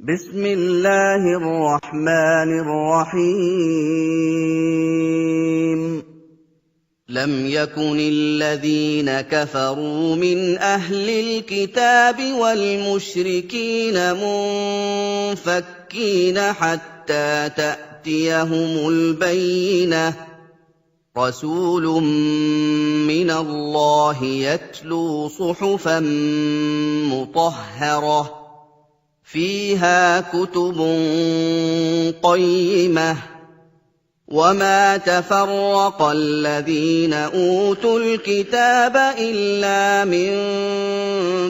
بسم الله الرحمن الرحيم. لم يكن الذين كفروا من أهل الكتاب والمشركين منفكين حتى تأتيهم البينة، رسول من الله يتلو صحفا مطهرة فيها كتب قيمة. وما تفرق الذين أوتوا الكتاب إلا من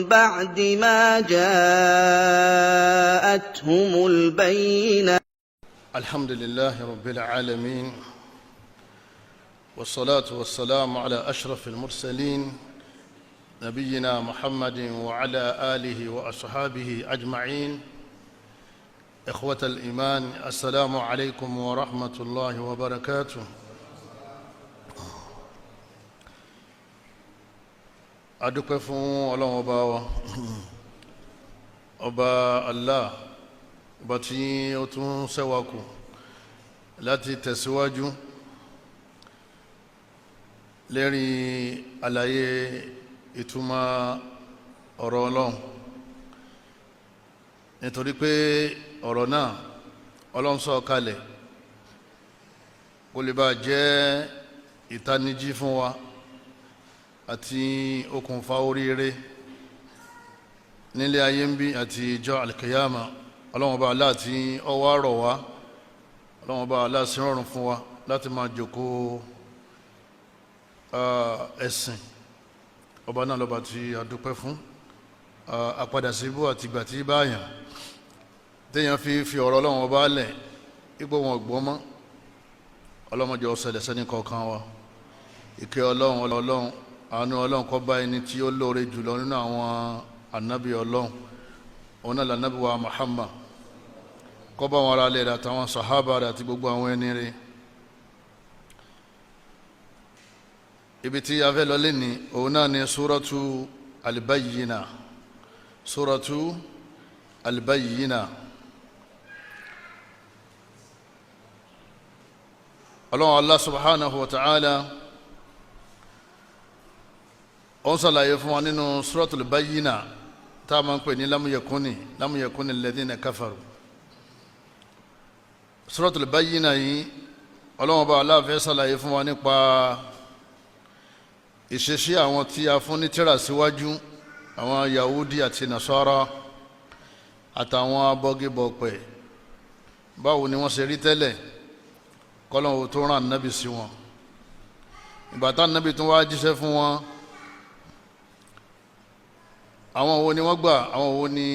بعد ما جاءتهم البينة. الحمد لله رب العالمين، والصلاة والسلام على أشرف المرسلين، نبينا محمد وعلى آله وأصحابه أجمعين. إخوة الإيمان، السلام عليكم ورحمة الله وبركاته. Adúpẹ́ fún Ọlọ́run ọba wa, ọba Allah, ọba tí ó tún ṣẹ́wà kù láti tẹ̀síwájú lérí àlàyé ìtumọ̀ ọ̀rọ̀ Ọlọ́run, nítorí pé ọ̀rọ̀ náà Ọlọ́run sọ kalẹ̀ kó lè bá jẹ́ ìtanijí fún wa àti okùnfà oríire nílé ayé ń bí àti ìjọ alkiyama. Ọlọ́run ọba Allah tí ọwọ́ rọ̀ wá, Ọlọ́run ọba Allah sí rọrùn fún wa láti máa jòkó ẹ̀sìn. Ọba náà lọ́ba tí a dúpẹ́ fún. Àpadà síbú àtìgbà tí báyàn téèyàn fi fi ọ̀rọ̀ Ọlọ́run ọba lẹ̀ ipò wọn gbọ́ mọ́. Ọlọ́mọdé ọ̀sẹ̀lẹ̀ sẹ́ni kọ̀ọ̀kan wa. Ìkẹ́ Ọlọ́run, Ọlọ́run, àánú Ọlọ́run kó bá ẹni tí ó lóore jùlọ nínú àwọn ànábì Ọlọ́run, òun náà lànábì wa Muhammad, kó bá wọn ará lẹ̀ àtàwọn sàhábà rẹ̀ àti gbogbo àwọn ẹni rẹ̀. Ibi tí a fẹ́ lọ lẹ́ni, òun náà ni suratu al-Bayyina. Suratu al-Bayyina. Ọlọ́run Allah subhanahu wa ta'ala ó ń sàlàyé fún wa nínú suratul Bayyina tá a máa ń pè ní lam yakuni, lam yakuni alladhina kafaru. Suratul Bayyina yìí, Ọlọ́run bá aláàfẹ́ sàlàyé fún wa nípa ìṣesí àwọn tí a fún ní tírà síwájú, àwọn Yahudi àti Nasara àtàwọn abọ́gibọ̀pẹ̀. Báwo ni wọ́n ṣe rí tẹ́lẹ̀ kọ́lọ́hún tó rán nábì sí wọn? Ìgbà tá nábì tún wá jíṣẹ́ fún wọn, àwọn wo ni wọ́n gbà, àwọn wo ni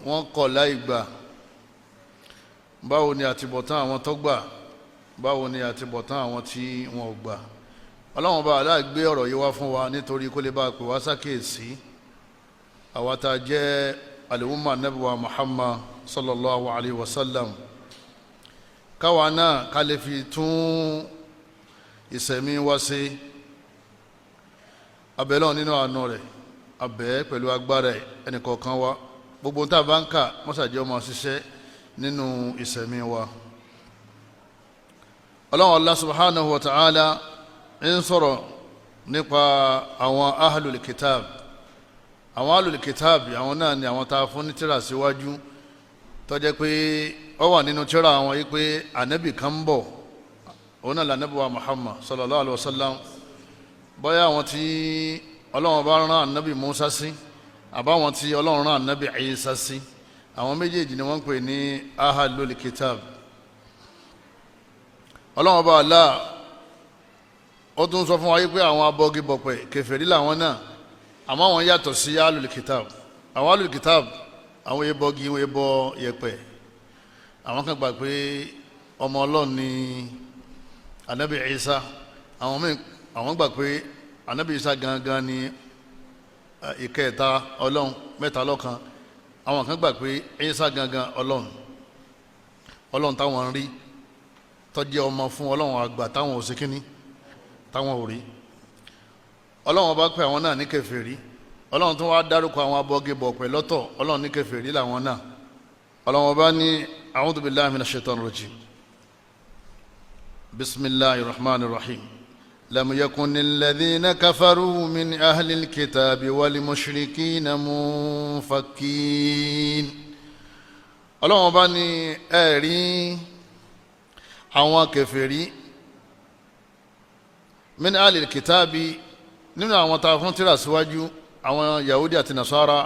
wọ́n kọ̀ láì gbà? Báwo ni àtibọ̀tán àwọn tó gbà? Báwo ni àtibọ̀tán àwọn tí wọn ò gbà? Ọlọ́run bá aláà gbé ọ̀rọ̀ yìí wá fún wa nítorí kó lè bá a pè wá sákèésí, àwa tá a jẹ́ àlùmọ́ ànábì wa Muhammad sallallahu alayhi wa sallam, káwa náà ká lè fi tún ìsẹ̀mí wá sí abẹ́lẹ́ nínú àánú rẹ̀, abẹ́ pẹ̀lú agbára ẹ̀ ẹnìkọ̀ọ̀kan wa. Gbogbo tá a bá ń kà, mọ́sàájẹ́ ọmọ ṣiṣẹ́ nínú ìsẹ̀mí wa. Ọlọ́run Allah subhanahu wa ta'ala ń sọ̀rọ̀ nípa àwọn ahlul kitab. Àwọn ahlul kitab, àwọn náà ni àwọn tá a fún ní tírà síwájú, tó jẹ́ pé ó wà nínú tírà àwọn yìí pé ànábì kan ń bọ̀, òun náà lànábì wa Muhammad sallallahu alayhi wa sallam. Bóyá àwọn tí Ọlọ́run bá rán ànábì Musa sí, àbáwọn tí Ọlọ́run rán ànábì Isa sí, àwọn méjèèjì ni wọ́n ń pè ní ahlul kitab. Ọlọ́run bá Allah ó tún sọ fún wa yìí pé àwọn abọ́gibọ̀pẹ̀, kèfèrí làwọn náà, àmọ́ àwọn yàtọ̀ sí ahlul kitab. Àwọn ahlul kitab, àwọn ebọgi, àwọn ebọ yẹ̀pẹ̀. Àwọn kan gbà pé ọmọ Ọlọ́run ni anabi Isa. Àwọn míì, àwọn gbà pé anabi Isa gangan ni ìkẹta Ọlọ́run, mẹ́ta lọ́kan. Àwọn kan gbà pé Isa gangan Ọlọ́run, Ọlọ́run táwọn ń rí, tó jẹ́ ọmọ fún Ọlọ́run àgbà táwọn ò sí kíní, táwọn ò rí. Ọlọ́run bá pè àwọn náà ní kèfèrí. Ọlọ́run tó wá dárúkọ àwọn abọ́gibọ̀pẹ̀ lọ́tọ̀. Ọlọ́run ní kèfèrí làwọn náà. Ọlọ́wọ́n bá ní a'udhu billahi minash shaitanir rajim, bismillahir rahmanir rahim, lam yakunil ladhina kafaru min ahlil kitabi wal mushrikina munfakin. Ọlọ́wọ́n bá ní ẹ̀rí àwọn kèfèrí min ahlil kitabi, nínú àwọn tá a fún tírà síwájú, àwọn Yahudi àti Nasara,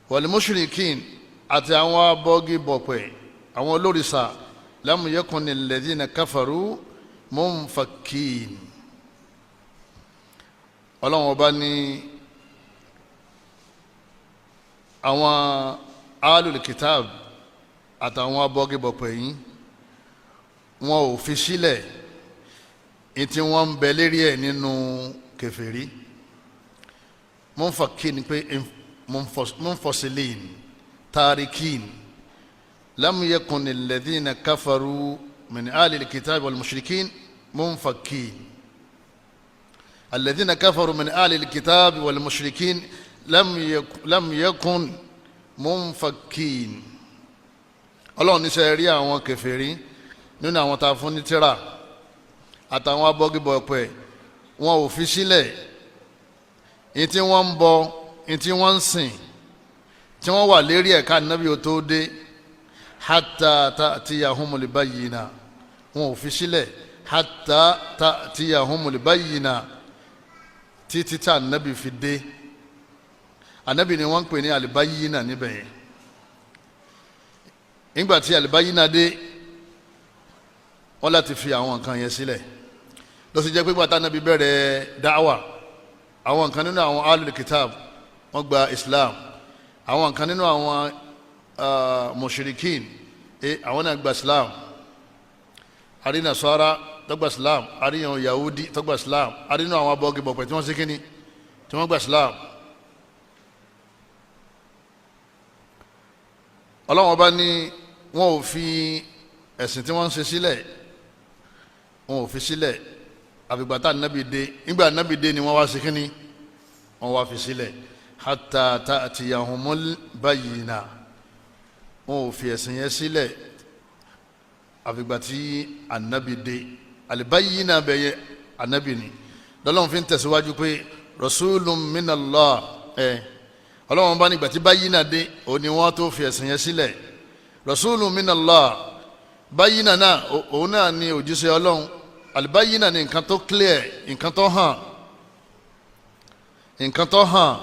wal mushrikin, àti àwọn abọ́gi bọ̀pẹ̀, àwọn olórìṣà, lam yakunil ladhina kafaru munfakin. Ọlọ́run ọba ní àwọn alul kitab àtàwọn abọ́gi bọ̀pẹ̀ yìí, wọn ò fi sílẹ̀ ìtí wọn ń bẹ lérí ẹ̀ nínú kèfèrí. Munfakin pé munfasilin tarikin. Lam yakun alladhina kafaru min ahli alkitab wal mushrikin munfakin. Alladhina kafaru min ahli alkitab wal mushrikin lam yakun munfakin. Ọlọ́run ní sẹ́ rí àwọn kèfèrí nínú àwọn tá a fún ní tírà àtàwọn abọ́gibọ̀pẹ̀, wọn ò fi sílẹ̀ ní tí wọ́n ń bọ, ní tí wọ́n ń sìn, tí wọ́n wà lérí ẹ̀ka nábì ó tó dé, hatta ta'tiyahumul bayyina. Wọn ò fi sílẹ̀ hatta ta'tiyahumul bayyina, títí tá nábì fi dé. Ànábì ni wọ́n ń pè ní àlìbáyínà níbẹ̀ yẹn. Nígbà tí àlìbáyínà dé, wọ́n láti fi àwọn nǹkan yẹn sílẹ̀. Ló sì jẹ́ pé gbàtà nábì bẹ̀rẹ̀ dáwà, àwọn nǹkan nínú àwọn alul kitab wọ́n gba Islam, àwọn nǹkan nínú àwọn mushrikin, àwọn náà gba Islam. Àrí Nasara tó gba Islam, àrí àwọn Yahudi tó gba Islam, àrí nínú àwọn abọ́gibọ̀pẹ̀ tí wọ́n ṣe kíni, tí wọ́n gba Islam. Ọlọ́wọ́n bá ní wọn ò fi ẹ̀sìn tí wọ́n ń ṣe sílẹ̀, wọn ò fi sílẹ̀ àfìgbà tá nábì dé. Nígbà nábì dé ni wọ́n wá sí kínní, wọ́n wá fi sílẹ̀ hatta ta'tiyahumul bayyina. Wọn ò fi ẹ̀sìn yẹn sílẹ̀ àfìgbà tí ànábì dé. Àlìbáyínà bẹ̀ yẹ ànábì ni. Lọ́lọ́run fi ń tẹ̀síwájú pé rasulun minallah. Ẹ̀ ọlọ́run bá nígbà tí báyínà dé, òun ni wọ́n tó fi ẹ̀sìn yẹn sílẹ̀. Rasulun minallah, báyínà náà, òun náà ni òjíṣẹ́ ọlọ́run. Àlìbáyínà ni nǹkan tó clear, nǹkan tó hàn, nǹkan tó hàn.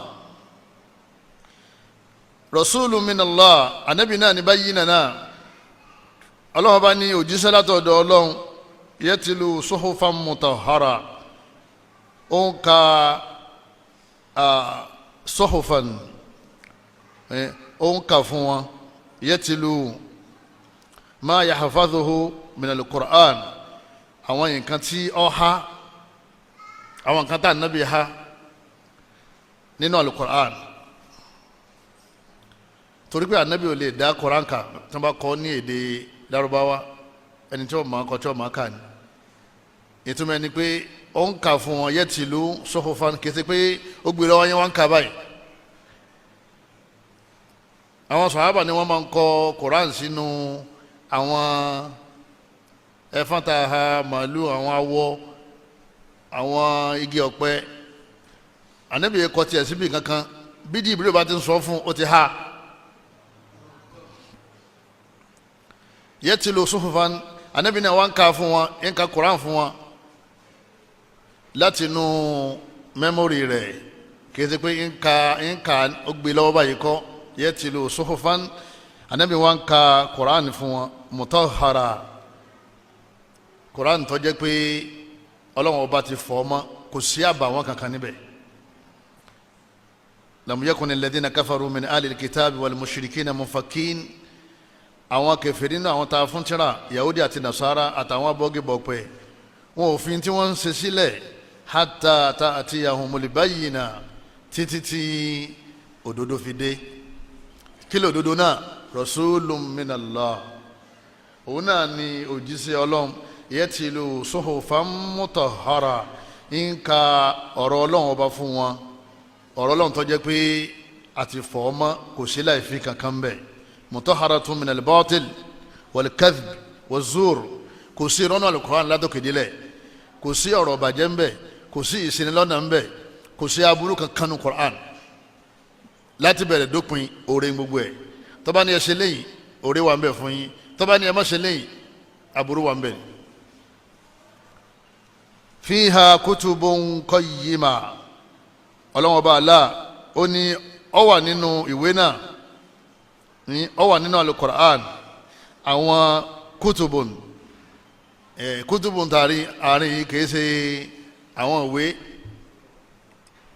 Rasulun minallah, ànábì náà ni báyínà náà. Ọlọ́run bá ní òjíṣẹ́ látọ̀dọ̀ ọlọ́run, yẹtìlú suhufan mutahhara, ó ń ka suhufan, ó ń kà fún wọn, yẹtìlú ma yahfazuhu minal Qur'an, àwọn nǹkan tí ó há, àwọn nǹkan tá ànábì há nínú al-Qur'an. Torí pé ànábì ò lè dá Qur'an kà tí wọ́n bá kọ́ ní èdè Lárúbáwá, ẹni tí wọ́n máa kọ́ tí wọ́n máa kà ní. Ìtumọ̀ ẹni pé ó ń kà fún wọn, yẹtìlú suhufan, kì í ṣe pé ó gbé lọ́wọ́ yẹn wọ́n ń kà báyìí. Àwọn sàhábà ni wọ́n máa ń kọ Quran sínú àwọn ẹ̀fọn tá a ha màálù, àwọn awọ, àwọn igi ọ̀pẹ. Ànábì yẹn kọ tiẹ̀ síbi kankan, bí Jibril bá ti ń sọ fún ó ti ha. Yẹtìlú suhufan, ànábì náà wọ́n ń ka fún wọn, ń ka Quran fún wọn láti inú mẹ́mórì rẹ̀, kì í ṣe pé ń ka ń ka ó gbé lọ́wọ́ báyìí kọ́. Yẹtìlú suhufan, anabi wọn ka Quran fún wọn, mutahhara, Quran tó jẹ́ pé Ọlọ́run ọba ti fọ̀ mọ́, kò sí àbàwọ́n kankan níbẹ̀. Lam yakun alladhina kafaru min ahli alkitabi wal mushrikina munfakin. Àwọn kèfèrí nínú àwọn tá a fún tírà, Yahudi àti Nasara àtàwọn abọ́gibọ̀pẹ̀, wọn ò fi tí wọ́n ń ṣe sílẹ̀ hatta ta'tiyahumul bayyina, títí tí òdodo fi dé. Kí ló òdodo náà? Rasulun minallah, òun náà ni òjíṣẹ́ ọlọ́run, yẹtìlú suhufan mutahhara, ń ka ọ̀rọ̀ ọlọ́run ọba fún wọn, ọ̀rọ̀ ọlọ́run tó jẹ́ pé àti fọ̀ ọ́ mọ́, kò sí láì fi kankan bẹ́ẹ̀. Mutahharatun minal batil wal kadhb waz zur. Kò sí ìrọ́nà alukur'an látòkèdélẹ̀, kò sí ọ̀rọ̀ bàjẹ́ ń bẹ, kò sí ìsinilọ́nà ń bẹ, kò sí aburú kankan nu Qur'an. Láti bẹ̀rẹ̀ dópin, oore gbogbo ẹ̀. Tó bá ní ẹ ṣe léyìí, oore wà ń bẹ fún yín. Tó bá ní ẹ má ṣe léyìí, aburú wà ń bẹ. Fiha kutubun qayyima. Ọlọ́wọ́n bá a ó ní ó wà nínú ìwé náà, ní ó wà nínú alukur'an àwọn kutubun, kutubun tààrí àárín yìí kìí ṣe àwọn ìwé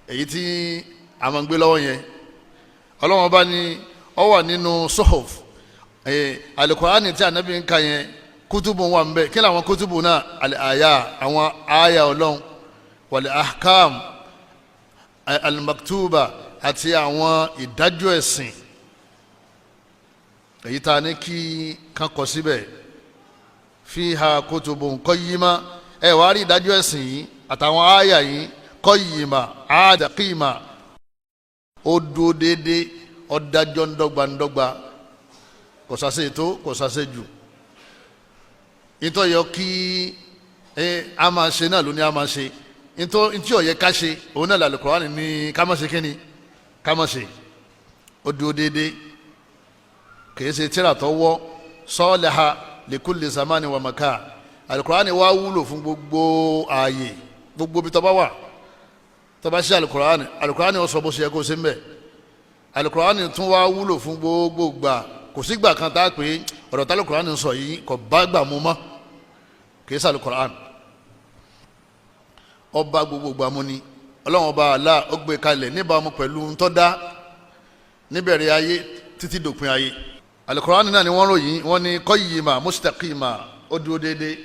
èyí tí a máa ń gbé lọ́wọ́ yẹn. Ọlọ́wọ́n bá ní ó wà nínú suhuf alukur'an tí anabi ń ka yẹn, kutubun wà ń bẹ. Kí làwọn kutubun náà? Àyà, àwọn àyà Ọlọ́run, wal ahkam al-maktuba, àti àwọn ìdájọ́ ẹ̀sìn èyí tá a ní kí kan kọ síbẹ̀. Fiha kutubun qayyima. Ẹ wàá rí ìdájọ́ ẹ̀sìn yìí àtàwọn àyà yìí, qayyima àdàkìmà, ó dúró déédéé, ọ̀dájọ́ ńdọ́gba ńdọ́gba, kò sàṣe ètò, kò sàṣe jù. Ìtọ́ yọ kí ẹ a máa ṣe náà ló ní a máa ṣe ntọ́ ntí ó yẹ ká ṣe, òun náà lálẹ́ Kùránì ní ká má ṣe. Kíni ká má ṣe? Ó dúró déédéé, kìí ṣe tíra tó wọ́. Saliha likulli zamani wa makan. Alukurani wá wúlò fún gbogbo ààyè, gbogbo bí tó bá wà. Tó bá ṣe alukurani, alukurani ó sọ bó ṣe yẹ kó ṣe ń bẹ̀. Alukurani tún wá wúlò fún gbogbo gbà. Kò sígbà kan tá a pè ọ̀rọ̀ tá alukurani sọ yìí kò bá gbà mú mọ́. Kìí ṣe alukurani ọba gbogbo gbà mú ni. Ọlọ́run Ọba Allah ó gbé kalẹ̀ níbàámu pẹ̀lú ntọ́dá níbẹ̀rẹ̀ ayé títí dòpin ayé. Alukurani náà ni wọ́n ròyìn, wọ́n ní qayyima mustaqima, ó dúró déédéé.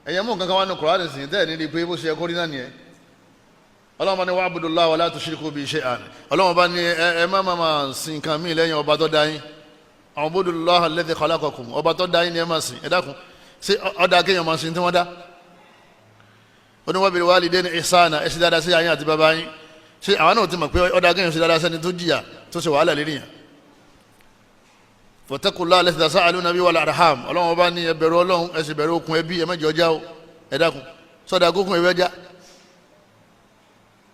Ẹ̀yẹ́ mú nǹkan kan wá ní Kurani sìn tẹ́ẹ̀ ní rí i pé bó ṣe yẹ kó rí náà nìyẹn. Ọlọ́run bá ní wa'budullaha wa la tushriku bihi shay'an. Ọlọ́run bá ní ẹ má má má sin nǹkan míì lẹ́yìn ọba tó dá yín. U'budullaha alladhi khalaqakum. Ọba tó dá yín ni ẹ má sìn. Ẹ dákun, ṣé ọ̀dà kéèyàn máa sin tí wọ́n dá? Ó ní wa bil walidayni ihsana, ẹ ṣe dáadáa sí ayé àti bàbá yín. Ṣé àwọn náà ti mọ̀ pé ọ̀dà kéèyàn ṣe dáadáa sẹ́ni tó jìyà, tó ṣe wàhálà lérí yẹn? Wattaqullaha alladhi tasa'aluna bihi wal arham. Ọlọ́run ọba ní ẹ bẹ̀rù Ọlọ́run, ẹ sì bẹ̀rù okùn ẹbí, ẹ má jẹ́ ọjà o. Ẹ dákun, sọ́dà kókùn ẹbí ọjà?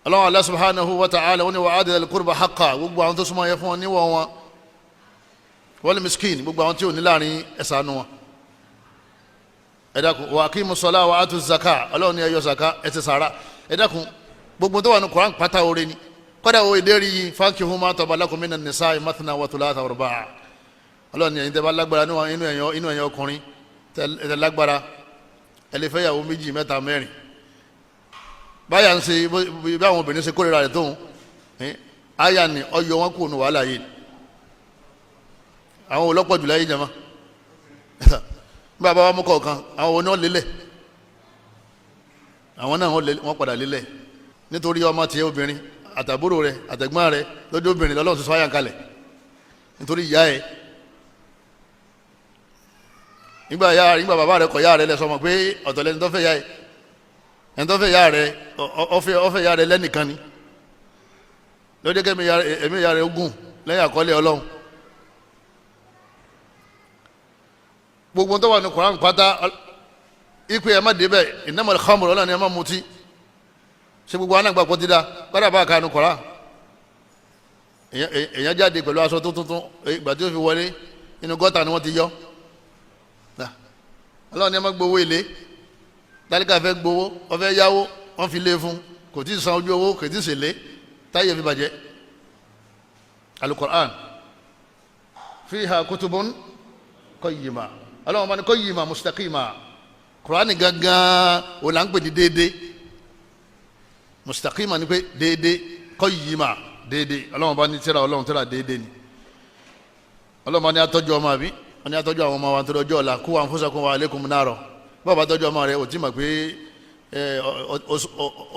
Ọlọ́run Allah subhanahu wa ta'ala, wọ́n ní wa ati dhal qurba haqqa. Gbogbo àwọn tó súnmọ́ yẹ fún wọn níwọ̀ wọn, wal miskin, gbogbo àwọn tí ò ní láàrin, ẹ̀sánú wọn. Ẹ dákun, wa aqimu ssalah wa atu zaka. Ọlọ́run ní ẹ yọ zaka, ẹ ti sàrà. Ẹ dákun, gbogbo tó wà ní Quran pátá, oore ni. Kọ́dà wo ìdérí fankihu ma taba lakum minan nisa'i mathna wa thulatha wa ruba'. Ọlọ́run ní ẹ̀yin tẹ́ bá lágbára inú ẹ̀yàn ọkùnrin tẹ́ lágbára, ẹ lè fẹ́ yàwó méjì, mẹ́ta, mẹ́rin. Báyà ń ṣe bí àwọn obìnrin ṣe kórìíra rẹ̀ tóun àyà ni ọyọ wọn kò nù wàhálà yìí. Àwọn olọ́pọ̀ jùlọ ayé jama bí bàbá wa mú kọ̀ọ̀kan, àwọn oní ọ̀lẹ́lẹ̀, àwọn náà wọ́n padà lélẹ̀ nítorí ọmọ tiẹ̀ obìnrin, àtàbúrò rẹ̀, àtẹ̀gbọ́n rẹ̀ lójú obìnrin. Lọ́lọ́run ti sọ àyà kalẹ̀ nítorí ìyá ẹ̀. Nígbà ya, nígbà bàbá rẹ̀ kọ̀ ya rẹ̀ lẹ̀, sọmọ pé ọ̀tọ̀ lẹni tó fẹ́ ya ẹ̀. Ẹni tó fẹ́ ya rẹ̀, ọfẹ́ ọfẹ́ ya rẹ̀ lẹ́nìkan ni lóde kẹ́mi ẹ̀mí ya rẹ̀ ogun lẹ́yìn àkọọ́lẹ̀ Ọlọ́run. Gbogbo tó wà ní Koran pátá, ipe ẹ̀ má débẹ̀, innamal khamru, Ọlọ́run ni ẹ má mutí. Ṣé gbogbo àwọn àgbà pọ̀ ti da gbọ́dọ̀ bá a kanu Koran? Èèyàn jáde pẹ̀lú aṣọ tó tuntun, ìgbà tí ó fi wọlé, inú gọ́tà ni wọ́n ti yọ. Ọlọ́run ni ẹ má gbowó èlé. Tálíkà fẹ́ gbowó, wọ́n fẹ́ yáwó, wọ́n fi lé fún, kò tí ì san ojú owó, kò tí ì sèlé, táyé fi bàjẹ́. Alukur'an fiha kutubun qayyima. Ọlọ́run bá ní qayyima mustaqima. Kur'an gangan o là ń pè ní déédéé. Mustaqima ni pé déédéé, qayyima déédéé. Ọlọ́run bá ní tírà Ọlọ́run, tírà déédéé ni. Ọlọ́run bá ní atọ́jú ọmọ, àbí wọ́n ní atọ́jú àwọn ọmọ wa nítorí ọjọ́ ọ̀la. Qu anfusakum wa alaykum naro. Bọ́ọ̀ bá tọ́jú ọmọ rẹ, ò tí mọ̀ pé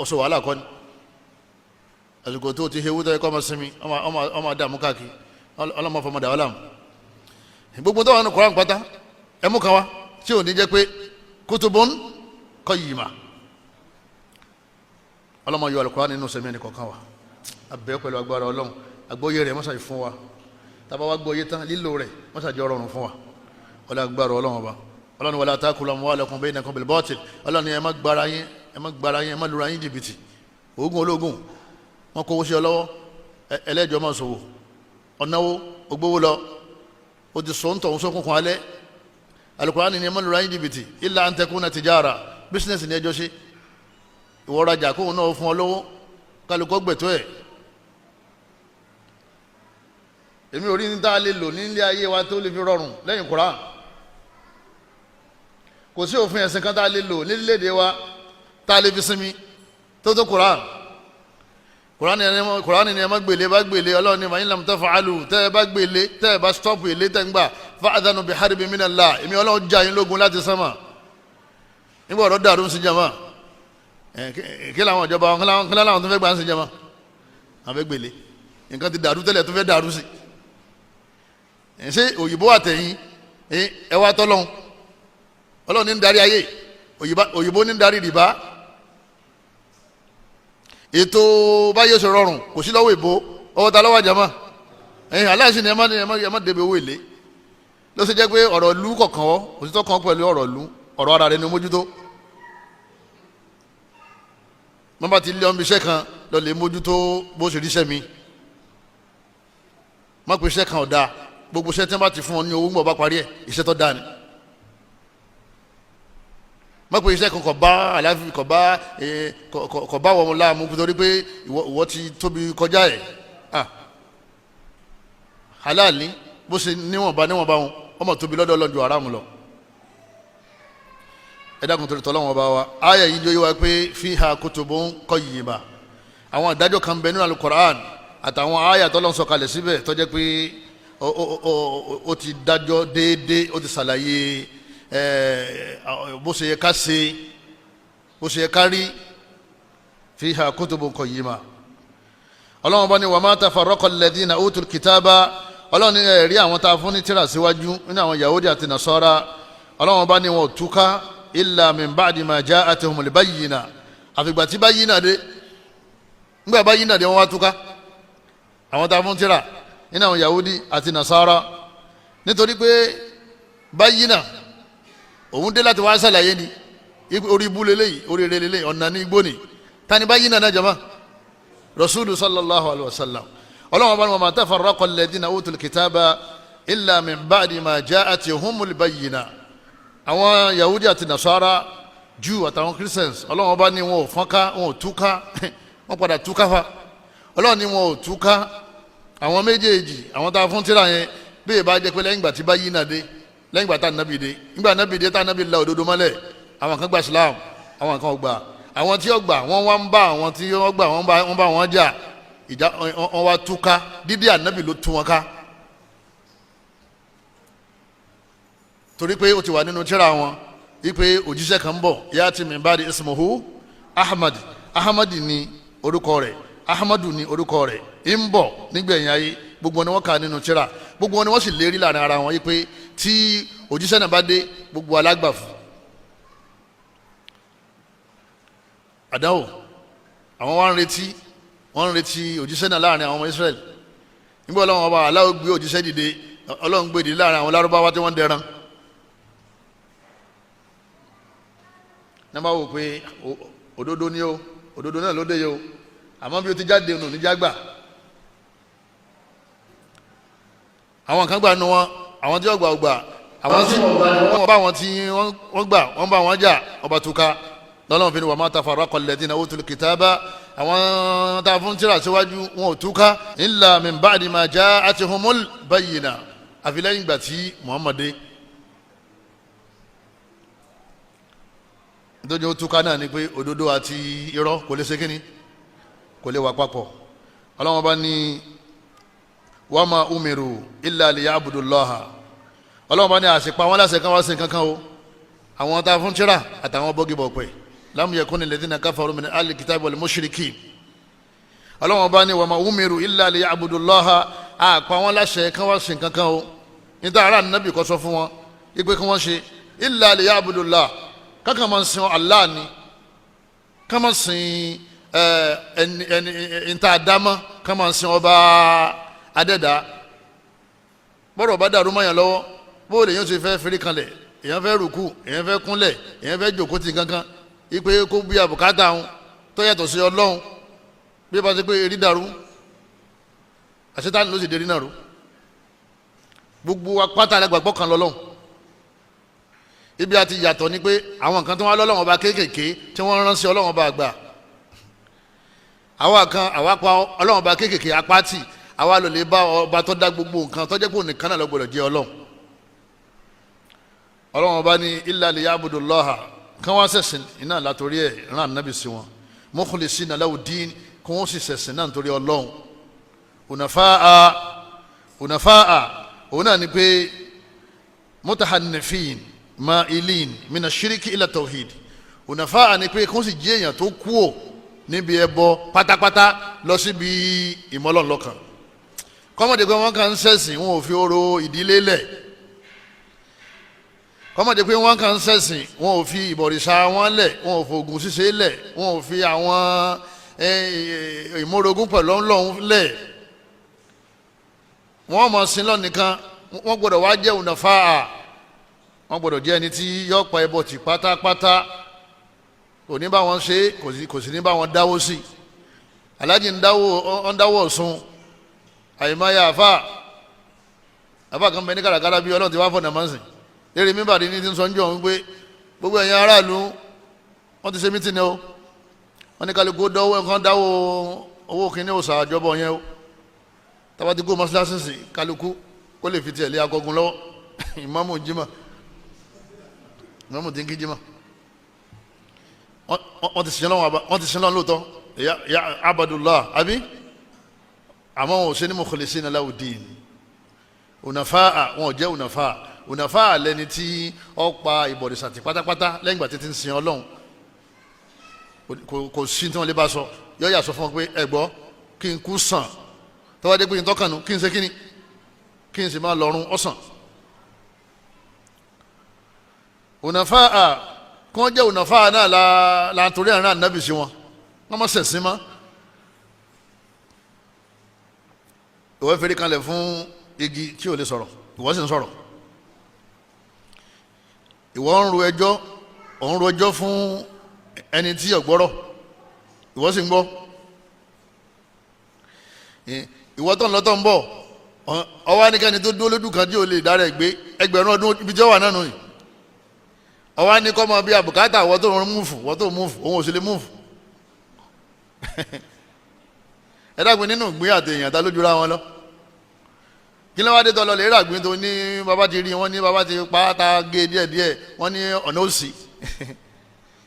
ọ̀sọ̀ wàhálà kọ́ ni. Àsìkò tó ti hewu tó yẹ kọ́ ọmọ sinmi, ọmọ dààmú káàkiri. Ọlọ́mọ fọmọ dàwọn làmú. Gbogbo tó wà ní Kùránì pátá, ẹmú kan wá tí ò ní jẹ́ pé kutubun qayyima. Ọlọ́mọ yọ Al-Kùránì nínú sẹ́mi ẹnì kọ̀ọ̀kan wa. Abẹ́ pẹ̀lú agbára Ọlọ́run, àgbọ́yé rẹ̀ mọ́sàáyì fún wa. Tábà wá gbọ́ yé tán, lílo rẹ̀ wọ́n ṣàjọ rọrùn fún wa. Ọlọ́ agbára Ọlọ́run ọba. Ọlọ́run wala ta'kulu amwalakum bainakum bil batil. Ọlọ́run ẹ má gbára yín, ẹ má gbára yín, ẹ má lura yín jìbìtì. Oògùn ológun wọn kówó sí ọ lọ́wọ́, ẹlẹ́jọ́ máa sòwò, ọ̀nàwó ògbówó lọ, o ti sọ ń tọ̀hún sókùnkùn alẹ́. Al-Qur'ani ni ẹ má lura yín jìbìtì, illa an takuna tijara. Business ni ẹjọ́ ṣe, ìwọ rajà kóun náà fún ọ lọ́wọ́, kálukọ́ gbẹ̀tọ́ ẹ̀. Èmi ò rí ní tá a lè lò nílé ayé wa tó lè fi rọrùn lẹ́yìn Qur'an. Kò sí òfin ẹ̀sìn kan tá a lè lò nílé-èdè wa tá a lè fi sinmi tó tó Qur'an. Qur'an ni ẹ má gbèlé, bá gbèlé. Ọlọ́run ni in lam taf'alu, tẹ́ ẹ bá gbèlé, tẹ́ ẹ bá stọ́ọ̀pù èlé tẹ́ ń gbà, fa'adhanu biharbin minallah, èmi Ọlọ́run jà yín lógun láti sánmà. Nígbà ọ̀rọ̀ dàrú ń sin jama, kí làwọn ìjọba wọn, kí làwọn tó fẹ́ gbà ń sin jama, àwọn fẹ́ gbèlé. Nǹkan ti dàrú tẹ́lẹ̀ tó fẹ́ dàrú sí. Ṣé òyìnbó àtẹ̀yìn ẹ wá tọ́lọ́hún? Ọlọ́run ní ń darí ayé, òyìnbó ní ń darí rìbá. Ètò báyé ṣe rọrùn kò sí lọ́wọ́ ìbò, ọwọ́ ta lọ́wọ́ àjàmá ẹ̀yìn aláìsí ni ẹ má débi owó èlé. Ló ṣe jẹ́ pé ọ̀rọ̀ ìlú kọ̀ọ̀kan ọ́ òtítọ́ kan pẹ̀lú ọ̀rọ̀ ìlú, ọ̀rọ̀ ara rẹ ni mójútó. Wọ́n bá ti lé ọmọ iṣẹ́ kan lọ lè mójútó bó ṣe ríṣẹ́ mi. Má pè iṣẹ́ kan ọ̀dà, gbogbo iṣẹ́ tí wọ́n bá ti fún ọ ní owó ń bọ̀ bá parí ẹ̀, iṣẹ́ tó dáa ni. Má pè iṣẹ́ kan kò bá àláfíà, kò bá wọn láàmú nítorí pé ìwọ ti tóbi kọjá ẹ̀. Halali bó ṣe níwọ̀nba níwọ̀nba wọn, ọmọ tóbi lọ́dọ̀ ọlọ́njú aráàmù lọ. Ẹ dákun torí tọ́lọ́wọ́n bá wa. Ayé yìí jẹ́ wá pé fiha kutubun qayyima, àwọn ìdájọ́ kan bẹ nínú alukoran àtàwọn ayé tọ́lọ́n sọ̀kalẹ̀ síbẹ̀ tó jẹ́ pé ó ti dájọ́ déédéé, ó ti ṣàlàyé bó ṣe yẹ ká ṣe, bó ṣe yẹ ká rí. Fiha kutubun qayyima. Ọlọ́wọ́n bá ní wa ma tafarraqa alladhina utul kitaba. Ọlọ́run ní ẹ̀rí àwọn tá a fún ní tírà síwájú nínú àwọn Yahudi àti Nasara, Ọlọ́run bá ní wọn ò túká illa min ba'di ma ja'atuhumul bayyina, àfìgbà tí bayyina dé. Ńgbà bayyina dé, wọ́n wá túká àwọn tá a fún tírà nínú àwọn Yahudi àti Nasara, nítorí pé bayyina òun dé láti wá sàlàyé ni orí ibú lélẹ́yìí, orí eré lélẹ́yìí, ọ̀nà ní igbó ni. Tani bayyina náà jama? Rasulu sallallahu alayhi wa sallam. Ọlọ́run bá ní wa ma tafarraqa alladhina utul kitaba illa min ba'di ma ja'atuhumul bayyina. Àwọn Yahudi àti Nasara, Jew àtàwọn Christians, Ọlọ́run bá ní wọn ò fọ́nká, wọn ò túká, wọ́n padà túká fa. Ọlọ́run ní wọn ò túká àwọn méjèèjì, àwọn tá a fún tírà yẹn, bí ìbá jẹ́ pé lẹ́yìn ìgbà tí bayyina dé, lẹ́yìn ìgbà tá nàbì dé, ìgbà nàbì dé tá nàbì la òdodo mọ́lẹ̀, àwọn kan gba Islam, àwọn kan ò gbà. Àwọn tí ó gbà, wọ́n wá ń bá àwọn tí wọ́n gbà, wọ́n bá wọn jà, ìjà wọn wá túká. Dídí ànábì ló tú wọn ká, torí pé ó ti wà nínú tírà wọn wípé òjíṣẹ́ kan ń bọ̀, yáàtì min ba'di ismuhu Ahmad. Ahmad ni orúkọ rẹ̀, Ahmadu ni orúkọ rẹ̀, ń bọ̀ nígbẹ̀yìn ayé. Gbogbo ni wọ́n kà nínú tírà, gbogbo ni wọ́n sì lérí láàrin ara wọn wípé tí òjíṣẹ́ náà bá dé, gbogbo alágbàfọ̀ àdáwò. Àwọn wá ń retí, wọ́n ń retí òjíṣẹ́ náà láàrin àwọn ọmọ Israẹli. Nígbà Ọlọ́run ọba aláwọ̀ gbé òjíṣẹ́ dìde, Ọlọ́run gbé dìde láàrin àwọn Lárúbáwá tí wọ́n ń dẹran. Nígbà wò pé òdodo ni o, òdodo náà ló dé yìí o, àmọ́ bí o ti jáde nù níjà gbà. Àwọn kan gbà nu wọn, àwọn tí wọ́n gbà gbà, àwọn tí wọ́n bá wọn tí wọ́n gbà, wọ́n bá wọn jà, ọba túká. Lọ́lọ́run fi ni wa ma tafarraqa alladhina utul kitaba, àwọn tá a fún tírà síwájú wọn ò túká illa min ba'di ma ja'atuhumul bayyina, àfi lẹ́yìn ìgbà tí Muhammad dé. Nítorí ó túká náà ni pé òdodo àti irọ́ kò lè ṣe kíni, kò lè wà papọ̀. Ọlọ́run bá ní wa ma umiru illa liya'budullaha. Ọlọ́run bá ní àṣepa wọn láṣẹ kan wá sí kankan o, àwọn tá a fún tírà àtàwọn bọ́gìbọ̀pẹ̀ lam yakuni alladhina kafaru min ahli kitabi wal mushrikin. Ọlọ́wọ́n bá ní wa ma umiru illa liya'budullaha, àpá wọn láṣẹ kán wá sìn kankan o, níta ara nàbì kọ́ sọ fún wọn ipe kí wọ́n ṣe illa liya'budullah, kankan máa ń sin Allah ni, kán máa sin ẹni ẹni níta àdámọ́, kán máa sin ọba adẹ́dá. Bọ́rọ̀ bá dàrú mọ́yàn lọ́wọ́, bóòlù èèyàn ti fẹ́ feri kanlẹ̀, èèyàn fẹ́ rùkú, èèyàn fẹ́ kúnlẹ̀, èèyàn fẹ́ jòkó ti kankan ipe kó bí àbùkátà òun tó yàtọ̀ sí Ọlọ́run. Bí bá ti pé erí dàrú, àṣetánì ló sì dérí náà rú. Gbogbo apáta alágbàgbọ́ kan lọ́lọ́run. Ibi àti yàtọ̀ ni pé àwọn kan tó wá lọ́lọ́run ọba kéékèèké tí wọ́n rán sí Ọlọ́run ọba àgbà, àwa kan àwa pa Ọlọ́run ọba kéékèèké apátì, àwa lò lè bá ọba tó dá gbogbo nǹkan tó jẹ́ pé ònìkan náà ló gbọ́dọ̀ jẹ́ Ọlọ́run. Ọlọ́run ọba ní illa liyabudullaha, kán wá ṣẹ̀sìn iná látòrí ẹ̀ rán ànábì sí wọn, mukhlisina lahu din, kí wọ́n sì ṣẹ̀sìn náà nítorí Ọlọ́run. Hunafa'a, hunafa'a òun náà ni pé mutahannifin ma'ilin mina shiriki ila tawhid. Hunafa'a ni pé kí wọ́n sì jí èèyàn tó kú ò níbi ẹbọ pátápátá lọ síbi ìmọ̀lọ́nlọ́kan. Kọ́mọ̀dé pé wọ́n kàn ń ṣẹ̀sìn, wọn ò fi oró ìdílé lẹ̀. Kọ́mọ̀dé pé wọ́n kàn ń ṣẹ̀sìn, wọn ò fi ìbọ̀rìṣà wọn lẹ̀, wọn ò fògùn ṣíṣe lẹ̀, wọn ò fi àwọn ìmọ̀rogún pẹ̀lú Ọlọ́run lẹ̀. Wọ́n mọ̀ sí lọ nìkan. Wọ́n gbọ́dọ̀ wá jẹ́ ònàfà, wọ́n gbọ́dọ̀ jẹ́ ẹni tí yọ pa ẹbọ tì pátápátá. Kò ní bá wọn ṣe, kò sì ní bá wọn dáwó sí. Aláàjì ń dáwó Ọ̀ṣun, àyèmáyà àfà àfà kan bẹ ní kàràkàrà bí Ọlọ́run ti wá fọ̀nà mọ́sìn lérí mímbàdí ní ti ń sọ ń jọ òun pé gbogbo ẹ̀yin aráàlú, wọ́n ti ṣe mítìnì o, wọ́n ní kálukú dọ́wọ́ nǹkan, dáwọ́ owó kínní òòsà àjọbọ̀ yẹn o. Tába ti kó mọ́sálásí sí, kálukú kó lè fi tiẹ̀ lé akọgun lọ́wọ́. Ìmáàmù jimá, ìmáàmù tí ń kí jimá, wọ́n ti sin lọ́wọ́, wọ́n ti sin lọ́wọ́ lóòótọ́, ya abadullah àbí, àmọ́ wọn ò ṣe ní mukhlisina lahu din. Ònàfà, wọn ò jẹ́ ònàfà. Ònàfà lẹni tí ó pa ìbọ̀rìṣà tì pátápátá lẹ́yìn ìgbà tí ti ń sin Ọlọ́run. Kò sí tí wọ́n lè bá sọ, yọ yà sọ fún wọn pé ẹ gbọ́, kí n kú sàn, tọ́wọ́ dé pé n tọ́kànnù, kí n ṣe kíni, kí n sì máa lọ́rùn ọ̀sán. Ònàfà, kí wọ́n jẹ́ ònàfà náà la la torí àárín ànábì sí wọn, wọ́n má ṣẹ̀sìn mọ́. Ìwọ fèrè kanlẹ̀ fún igi tí ò lè sọ̀rọ̀, ìwọ sì ń sọ̀rọ̀. Ìwọ ń ro ẹjọ́, ò ń ro ẹjọ́ fún ẹni tí ò gbọ́rọ̀, ìwọ sì ń gbọ́. Ìwọ tó ń lọ tó ń bọ̀, ọwọ́ anìkẹ́ni tó dúró lójú kan tí ò lè dára ẹ̀ gbé ẹgbẹ̀rún ọdún ibi tí ó wà náà nù yìí. Ọwọ́ anìkọ́ mọ bí àbùkátà wọ́n tó ń múfù, wọ́n tó múfù, òun ò sì lè múfù. Ẹ dákun, nínú ìgbín àti èèyàn, ta lójú ra wọn lọ? Kí ló wá dé tọ́lọ lè ràgbín tó ní bàbá ti rí wọn ní bàbá ti pa á ta gé díẹ̀díẹ̀, wọ́n ní ọ̀nà òsì?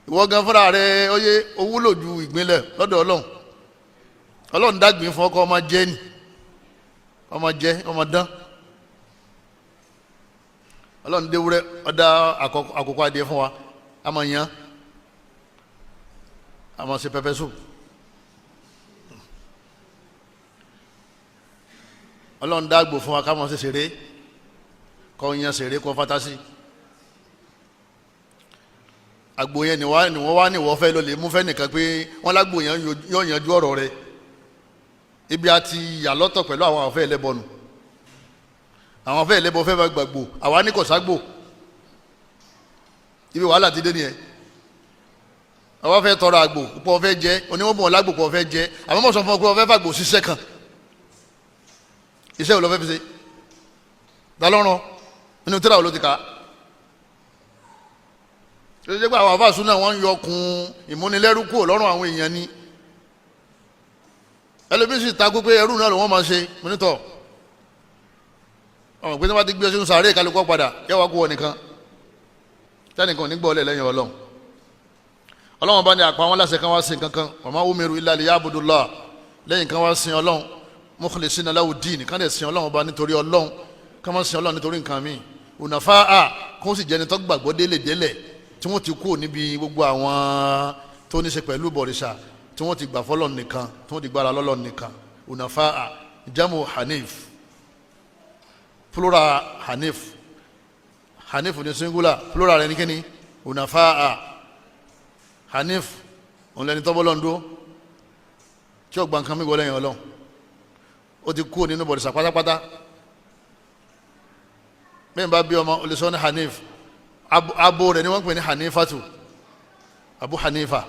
Ìwọ gan fúnra rẹ, ó yé owó lò ju ìgbín lẹ̀ lọ́dọ̀ Ọlọ́run. Ọlọ́run dágbìn fún ọkọ ọmọ jẹ́ ni, ọmọ jẹ́, ọmọ dán. Ọlọ́run déwúrẹ́, ọ̀dà àkókò adìẹ fún wa, a máa yan, a máa ṣe pẹpẹ soup. Ọlọ́run dágbò fún wa ká máa ṣe ṣeré, kọ́ yan ṣeré, kọ́ fatasi. Àgbò yẹn ni wọ́n wá ní wọ́n fẹ́ lọ lè mú fẹ́ nìkan pé wọ́n lágbò yẹn yóò yanjú ọ̀rọ̀ rẹ̀. Ibi àti yà lọ́tọ̀ pẹ̀lú àwọn afẹ́ ẹlẹ́bọnù. Àwọn afẹ́ ẹlẹ́bọ fẹ́ fẹ́ gbàgbó, àwa ní kò ságbò. Ibi wàhálà ti dé nìyẹn. Àwa fẹ́ tọrọ àgbò pọ̀ fẹ́ jẹ, oníwọ̀n lágbò pọ̀ fẹ́ jẹ, àmọ́ mọ̀ sọ fún ọ pé ọ fẹ́ fàgbò ṣiṣẹ́ kan. Iṣẹ́ wo lọ fẹ́ fi ṣe? Dalọ́rùn nínú tíra wo ló ti kà á? Ṣe ṣe pé àwọn àfáà súnà wọn ń yọ kun ìmúnilẹ́rú kúrò lọ́rùn àwọn èèyàn ni. Ẹlòmíín sì takú pé ẹrú náà ló wọ́n máa ṣe mọ́nítọ̀. Ọmọ pé tí wọ́n bá ti gbé sínú sàárè, kálukọ́ padà yẹ wá kú wọn nìkan, tẹnìkan ò ní gbọ́ ọlẹ̀ lẹ́yìn Ọlọ́run. Ọlọ́run bá ní àpá wọn láṣẹ kan wá sin kankan, wa ma umiru illa liya'budullah, lẹ́yìn kan wá sin Ọlọ́run, mukhlisina lahu din, kan lè sin Ọlọ́run bá nítorí Ọlọ́run, kan má sin Ọlọ́run nítorí nǹkan míì. Hunafa'a, kó sì jẹni tó gbàgbọ́ délé délẹ̀, tí wọ́n ti kú níbi gbogbo àwọn tó ní ṣe pẹ̀lú bọ̀rìṣà, tí wọ́n ti gbà fọlọ́n nìkan, tí wọ́n ti gbára lọ́lọ́n nìkan. Hunafa'a jamu hanif, plural hanif. Hanif ní singular, plural rẹ̀ ní kíni? Hunafa'a. Hanif òun lẹni tọ́bọ́lọ́ ń dúró tí ó gba nǹkan mi wọlé yẹn. Ọlọ́run ó ti kú nínú bọ̀rìṣà pátápátá. Bẹ́ẹ̀ bá bí ọmọ, o lè sọ ní Hanif. Abo rẹ̀ ni wọ́n pè ní Hanifatu, Abu Hanifa.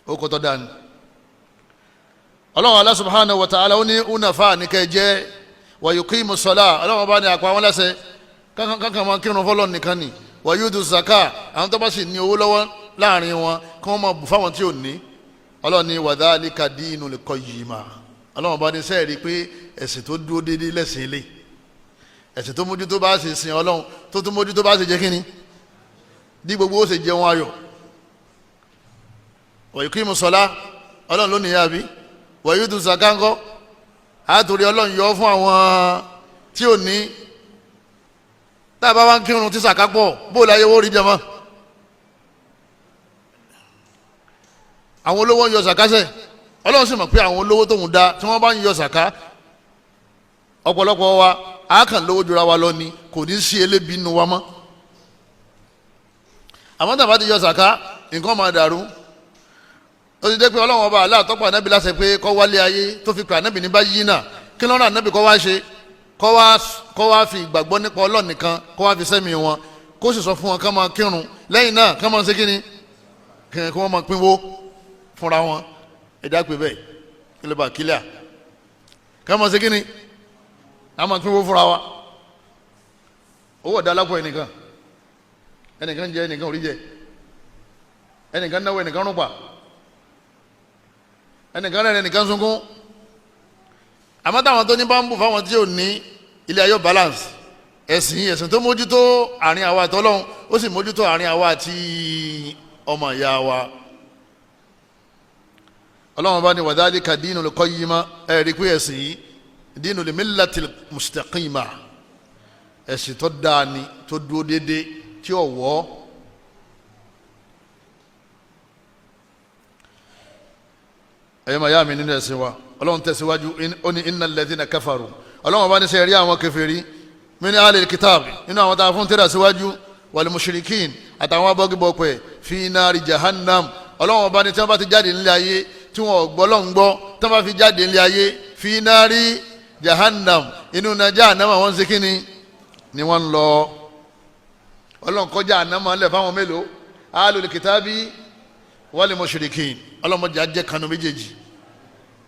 Ó kọ́tọ́ dání. Ọlọ́run Allah subhanahu wa ta'ala ó ní unafa ní kẹ́ jẹ́, wa yuqimu ssalah. Ọlọ́run bá ní àpá wọn lẹ́sẹ̀ kankan máa kírun fọlọ́ nìkan ni, wa yutu zaka. Àwọn tó bá sì ní owó lọ́wọ́ láàrin wọn, kí wọ́n máa bù fáwọn tí ò ní. Ọlọ́run ní wa dhalika dinul qayyima. Ọlọ́run bá ní sẹ́ẹ̀rí pé ẹ̀sìn tó dúró déédéé lẹ́sìn ilé, ẹ̀sìn tó mójútó bá ṣe sin Ọlọ́run, tó tún mójútó bá ṣe jẹ́ kínní ní gbogbo ó ṣe jẹun ayọ̀. Wa yuqimu ssalah, Ọlọ́run ló nìyà bí. Wa yutu zaka ńkọ́? Àtòrí Ọlọ́run yọ fún àwọn tí ò ní. Tá a bá wá ń kírun tí sàká pọ̀, bó láyé wó rí jẹmọ́? Àwọn olówó ń yọ sàká sẹ́. Ọlọ́run sì mọ̀ pé àwọn olówó tóun dá, tí wọ́n bá ń yọ sàká, ọ̀pọ̀lọpọ̀ wa a kàn lówó jura wa lọ ni, kò ní sí elébi nu wa mọ́. Àmọ́ tàbá ti yọ sàká, nǹkan máa dàrú. Ó ti dé pé Ọlọ́run ọba Allah tọ́pọ̀ ànábì láṣẹ pé kó wálé ayé, tó fi pé ànábì ní bá yí náà, kí lọ́rọ̀ ànábì kó wá ṣe? Kó wá fi ìgbàgbọ́ nípa Ọlọ́run nìkan, kó wá fi sẹ́mi wọn, kó sì sọ fún wọn ká máa kírun. Lẹ́yìn náà, ká máa ṣe kíni? Kí wọ́n máa pínwó fúnra wọn. Ẹ̀dá pé bẹ́ẹ̀ kí ló bá kílíà? Ká máa ṣe kíni? Ká máa pínwó fúnra wa. Owó ọ̀dà alápò ẹnìkan, ẹnìkan jẹ, ẹnìkan ò rí jẹ, ẹnìkan náwó, ẹnìkan rúpa, ẹnìkan rẹ̀, ẹnìkan sunkún. Àmọ́ táwọn tó ní bá ń bù fáwọn tí ò ní, ilé ayọ̀ balance. Ẹ̀sìn tó mójútó àárín àwa àtọ́lọ́hún, ó sì mójútó àárín àwa àti ọmọ ìyá wa. Ọlọ́run bá ní wa dhalika dinul qayyima. Ẹ̀ rí pé ẹ̀sìn yìí, dinul millatil mustaqima, ẹ̀sìn tó dáa ni, tó dúró déédéé, tí ò wọ́. Ẹ̀yọ́ màá yá mi nínú ẹ̀sìn wa, Ọlọ́run tẹ̀síwájú, ó ní innal ladhina kafaru. Ọlọ́run bá ní sẹ́ rí àwọn kèfèrí, min ahlil kitab, nínú àwọn tá a fún tẹ́lẹ̀ síwájú, wal mushrikin, àtàwọn abọ́gibọ̀pẹ̀, fi nari jahannam. Ọlọ́run bá ní tí wọ́n bá ti jáde nílé ayé, tí wọ́n gbọ́ lọ́n gbọ́, tí wọ́n bá fi jáde nílé ayé, fi nari jahannam, inú na jahannama wọ́n ń ṣe kíni ni wọ́n ń lọ. Ọlọ́run kọjá ànámọ́ lẹ̀ fáwọn mélòó? Ahlul kitabi wal mushrikin. Ọlọ́mọdé ajẹ́ kanu méjèèjì.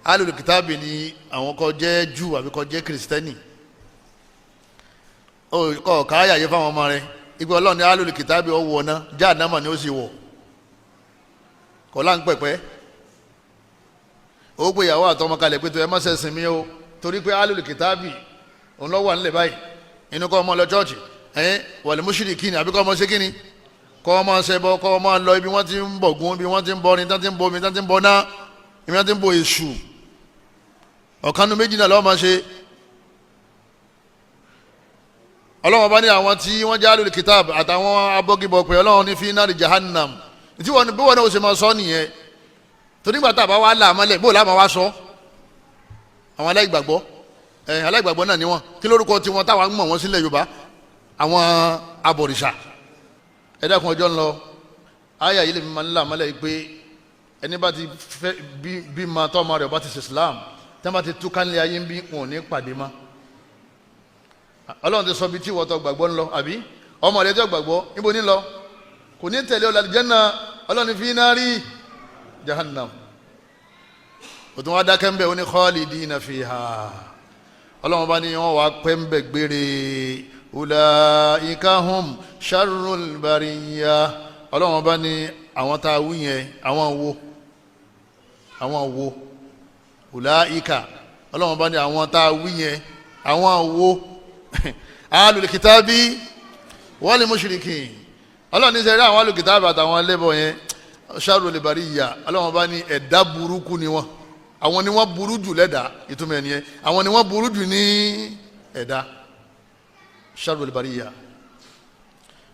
Ahlul kitabi ni àwọn kò jẹ́ Júù àbí kò jẹ́ kìrìsìtẹ́nì. Kọ́ káyà yẹ fáwọn ọmọ rẹ ibi Ọlọ́run ní ahlul kitabi ọwọ́ ọ̀nà jahannama ni ó sì wọ̀ kọ́ là ń pẹ̀pẹ́. Ó pé ìyàwó àtọmọ kalẹ̀ pé tó ẹ má ṣẹ̀sìn mi o, torí pé ahlul kitabi òun lọ́wọ́ à ń lẹ̀ báyìí. Inú kọ́ ọmọ lọ chọ́ọ̀chì ẹ̀yìn wal mushrikin, àbí kọ́ ọmọ ṣe kíni, kọ́ ọmọ ṣẹbọ, kọ́ ọmọ lọ ibi wọ́n ti ń bọ̀gún, ibi wọ́n ti ń bọrin, tán ti ń bomi, tán ti ń bọ náà, ibi wọ́n ti ń bo èṣù. Ọ̀kanu méjì náà lọ́wọ́ máa ṣe. Ọlọ́wọ́n bá ní àwọn tí wọ́n jẹ́ alul kitab àtàwọn abọ́gibọ̀pẹ̀, Ọlọ́run ní fi nari jahannam. Tí wọ́n bí wọ́n náà ó ṣe máa sọ nìyẹn. Torí nígbà tá a bá wá là á mọ́lẹ̀, bó làá máa wá sọ àwọn aláìgbàgbọ́? Ẹ̀ aláìgbàgbọ́ náà ni wọ́n. Kí lórúkọ tiwọn táwa ń mọ̀ wọ́n sílẹ̀ Yorùbá? Àwọn abọ̀rìṣà. Ẹ dákun, ọjọ́ ń lọ. Àyà yìí lè fi máa ń là mọ́lẹ̀ yìí pé ẹni bá ti fẹ́ bí ma tọ́ ọmọ rẹ̀ bá ti ṣe Islam, tí wọ́n bá ti túká nílé ayé ń bí, wọn ò ní pàdé mọ́. Ọlọ́run ti sọ bí tí ìwọ tó gbàgbọ́ ń lọ, àbí ọmọ rẹ̀ tó gbàgbọ́ níbo ní lọ? Kò ní tẹ̀lé ọ̀là àlùjánnà. Ọlọ́run fi nari jahannam. Òtún wá dákẹ́ ń bẹ̀, ó ní khalidina fiha. Ọlọ́run bá ní wọ́n wá pẹ́ ń bẹ̀ gbére. Ulaika hum sharrul bariyya. Ọlọ́run bá ní àwọn tá a wí yẹn, àwọn wo? Àwọn wo? Ulaika. Ọlọ́run bá ní àwọn tá a wí yẹn, àwọn wo? Ahlul kitabi wal mushrikin. Ọlọ́run ní sẹ́rí àwọn ahlul kitabi àtàwọn ẹlẹ́bọ̀ yẹn, sharrul bariyya. Ọlọ́run bá ní ẹ̀dá burúkú ni wọ́n. Àwọn ni wọ́n burú jù lẹ́dà. Ìtumọ̀ ẹ̀ nìyẹn, àwọn ni wọ́n burú jù ní ẹ̀dá. Sharrul bariyya.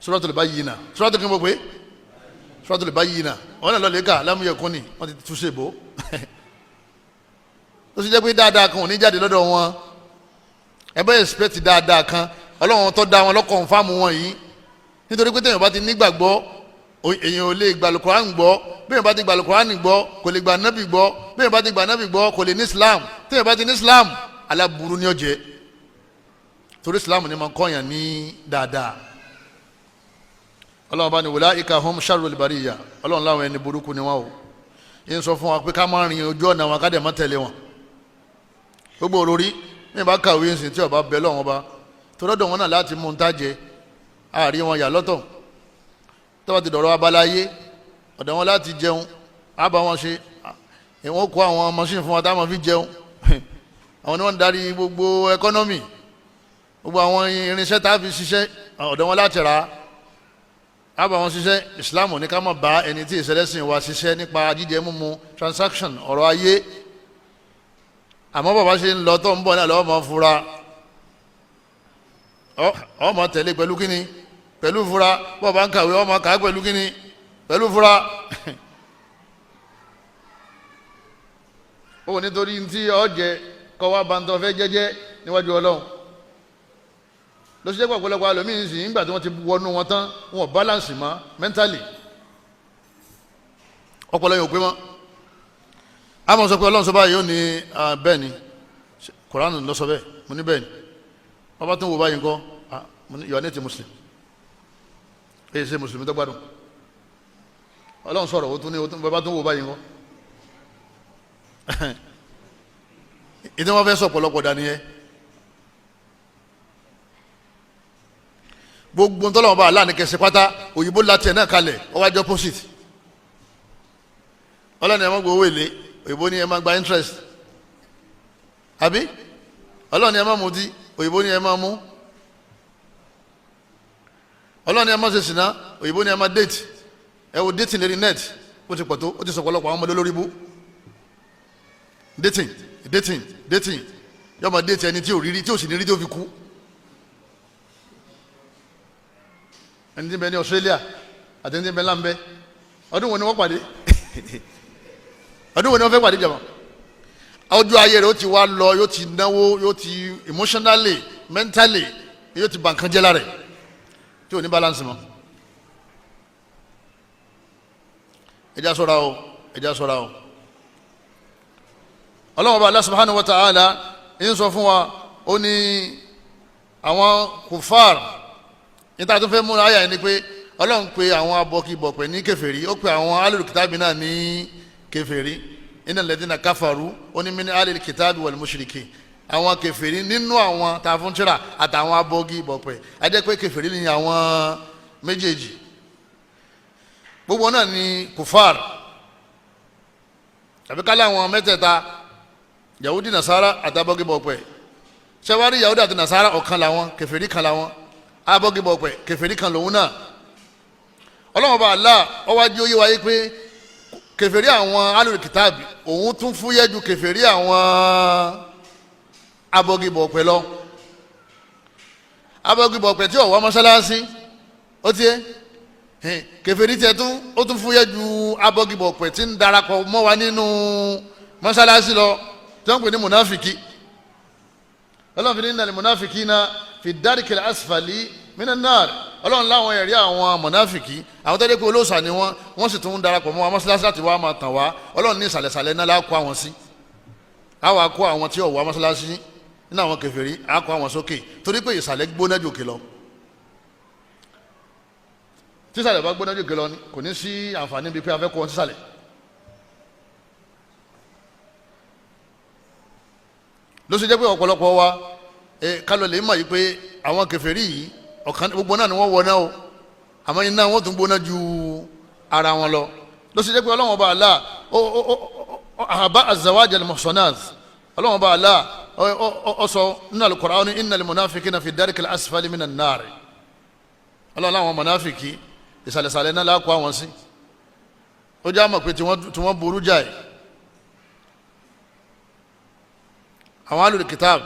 Suratul Bayyina, suratul kí n bọ̀ pé Suratul Bayyina, wọn náà lọ lè kà lámúyẹ̀kún ni wọ́n ti túnṣe bò ó sì jẹ́ pé dáadáa kan ò ní jáde lọ́dọ̀ wọn. Ẹ bá expect dáadáa kan, Ọlọ́run tó dá wọn ló confirm wọn yìí. Nítorí pé téèyàn bá ti nígbàgbọ́, èèyàn ò lè gba Al-Qur'an gbọ́. Béèyàn bá ti gba Al-Qur'an gbọ́, kò lè gba nábì gbọ́. Béèyàn bá ti gba nábì gbọ́, kò lè ní Islam. Téèyàn bá ti ní Islam, aláburú ni ó jẹ́. Torí Islam ni máa kọ́yàn ní dáadáa. Ọlọ́run bá ní ulaika hum sharrul bariyya, Ọlọ́run láwọn ẹni burúkú ni wọ́n o. Yín sọ fún wa pé ká má rin ojú ọ̀nà wọn, ká dẹ̀ má tẹ̀lé wọn. Gbogbo òròrí mi bá kàwé ń sìn tí ọba bẹ lọ́wọ́n ba torí ọ̀dọ̀ wọn náà láti mú un tájẹ àárín wọn yà lọ́tọ̀. Tọ́ba ti dọ̀rọ̀ abala yé, ọ̀dọ̀ wọn láti jẹun, á bá wọn ṣe, ìwọ̀n kó àwọn machine fún wa táwọn fi jẹun. Àwọn ni wọ́n ń darí gbogbo economy, gbogbo àwọn irinṣẹ́ tá a fi ṣiṣẹ́, ọ̀dọ̀ wọn láti rà á, á bá wọn ṣiṣẹ́. Islam ní ká má bá ẹni tí ìṣẹ̀lẹ̀sìn wa ṣiṣẹ́ nípa jíjẹ mímu, transaction, ọ̀rọ̀ ayé. Àmọ́ bàbá ṣe ń lọ tó ń bọ̀ náà lọ́wọ́ máa fura, ọ máa tẹ̀lé pẹ̀lú kíni? Pẹ̀lú fura. Bọ́ọ̀ bá ń kàwé, ọ máa kà á pẹ̀lú kíni? Pẹ̀lú fura. Ó nítorí ntí ọ jẹ kọ́ wa bá ń tọ́ fẹ́ jẹ́jẹ́ níwájú Ọlọ́run lọ́sídẹ́ẹ́. Pọ̀pọ̀lọpọ̀ alòmíín sì nígbà tí wọ́n ti wọnú wọn tán, wọn ò balance mọ́ mentally, ọpọlọ yẹn ò pé mọ́. Àmọ́ sọ pé Ọlọ́run sọ báyìí, ó ní bẹ́ẹ̀ ni Koran ló sọ bẹ́ẹ̀. Mo ní bẹ́ẹ̀ ni. Wọ́n bá tún wò báyìí ńkọ́? Mo ní you are not a Muslim. Èyí ṣe mùsùlùmí tó gbádùn. Ọlọ́run sọ̀rọ̀, ó tún ní bàbá tún wò báyìí ńkọ́? Ìdí wọn fẹ́ sọ ọ̀pọ̀lọpọ̀ dání yẹn. Gbogbo ntọ́lọ́wọ́n bá aláàánú kẹsẹ̀ pátá, òyìnbó láti ẹ̀ náà kalẹ̀, ó wá jẹ́ opposite. Ọlọ́ni ẹ̀ máa gbowó èlé, òyìnbó ni ẹ̀ máa gba interest, àbí? Ọlọ́ni ẹ̀ máa mutí, òyìnbó ni ẹ̀ máa mú. Ọlọ́ni ẹ̀ máa ṣe sìná, òyìnbó ni ẹ̀ máa date. Ẹ wo dating lérí net, ó ti pọ̀ tó, ó ti sọ̀pọ̀lọpọ̀ àwọn ọmọdé lórí bú. Dating, dating, dating, yóò máa date ẹni tí ò rírí, tí ò sì ní rí, tí ò fi kú. Ẹni tí ń bẹ ní Australia àti ẹni tí ń bẹ láǹbẹ, ọdún wo ni wọ́n pàdé? Ọdún wo ni wọ́n fẹ́ pàdé jàmọ́? Ọjọ́ ayé rẹ̀ ó ti wá lọ, yóò ti náwó, yóò ti emotionally, mentally, yóò ti bà nǹkan jẹ́ lára rẹ̀ tí ò ní balance mọ́. Ẹ jẹ́ á ṣọ́ra o, ẹ jẹ́ á ṣọ́ra o. Ọlọ́run Ọba Allah subhanahu wa ta'ala ń sọ fún wa, ó ní àwọn kùfàr níta tó fẹ́ múra àyà ni pé Ọlọ́run pe àwọn abọ́kibọ̀pẹ̀ ní kèfèrí, ó pe àwọn alul kitabi náà ní kèfèrí. Innal ladhina kafaru, ó ní min alil kitabi wal mushriki, àwọn kèfèrí nínú àwọn tàfúntìrà àtàwọn abọ́kibọ̀pẹ̀. Ajẹ́ pé kèfèrí ni àwọn méjèèjì, gbogbo náà ní kùfàr. Tàbí kálí àwọn mẹ́tẹ̀ẹ̀ta, Yahudi, Nasara àtàbọ̀gìbọ̀pẹ̀. Sẹ́wárí Yahudi àti Nasara ọ̀kan làwọn, kèfèrí kan làwọn. Abọ́gìbọ̀pẹ̀ kèfèrí kan lòun náà. Ọlọ́run bá Allah ọwájú oyé wáyé pé kèfèrí àwọn alùkìtàbí òun tún fúyẹ́ ju kèfèrí àwọn abọ́gìbọ̀pẹ̀ lọ. Abọ́gìbọ̀pẹ̀ tí ó wá mọ́sálásí, ó tiẹ̀ kèfèrí tiẹ̀ tún ó tún fúyẹ́ ju abọ́gìbọ̀pẹ̀ tí ń darapọ̀ mọ́ wa nínú mọ́sálásí lọ, tí wọ́n pè ní munafiki. Ọlọ́run fi ní innal munafikina fi darikil asfali minan nar. Ọlọ́run láwọn ẹ̀rí àwọn munafiki, àwọn tó dé pé olóòṣà ni wọ́n, wọ́n sì tún ń darapọ̀ mọ́ wa mọ́sálásí láti wá máa tàn wá. Ọlọ́run ní ìsàlẹ̀sàlẹ̀ náà láà kó àwọn sí. Àwa kó àwọn tí ò wá mọ́sálásí nínú àwọn kèfèrí, á kó àwọn sókè, torí pé ìsàlẹ̀ gbóná jù òkè lọ. Tísàlẹ̀ bá gbóná jù òkè lọ kò ní sí àǹfààní bíi pé a fẹ́ kó wọn sísàlẹ̀. Ló ṣe jẹ́ pé ọ̀pọ̀lọpọ̀ wa kálọ̀ lè mọ̀ yìí pé àwọn kèfèrí yìí ọ̀kan gbogbo náà ni wọ́n wọ náà o, àmọ́ iná wọn tún gbóná ju ara wọn lọ. Ló ṣe jẹ́ pé Ọlọ́run Ọba Allah àbá azawaj al-muhsanat, Ọlọ́run Ọba Allah ó sọ nínú al-Qur'an innal munafiqina fi darkil asfali minan nar. Ọlọ́run láwọn mọ̀náfìkì ìsàlẹ̀sàlẹ̀ náà lákòó àwọn sí. Ó jẹ́ àmọ̀ pé tí wọ́n burú jáì. Àwọn alul kitab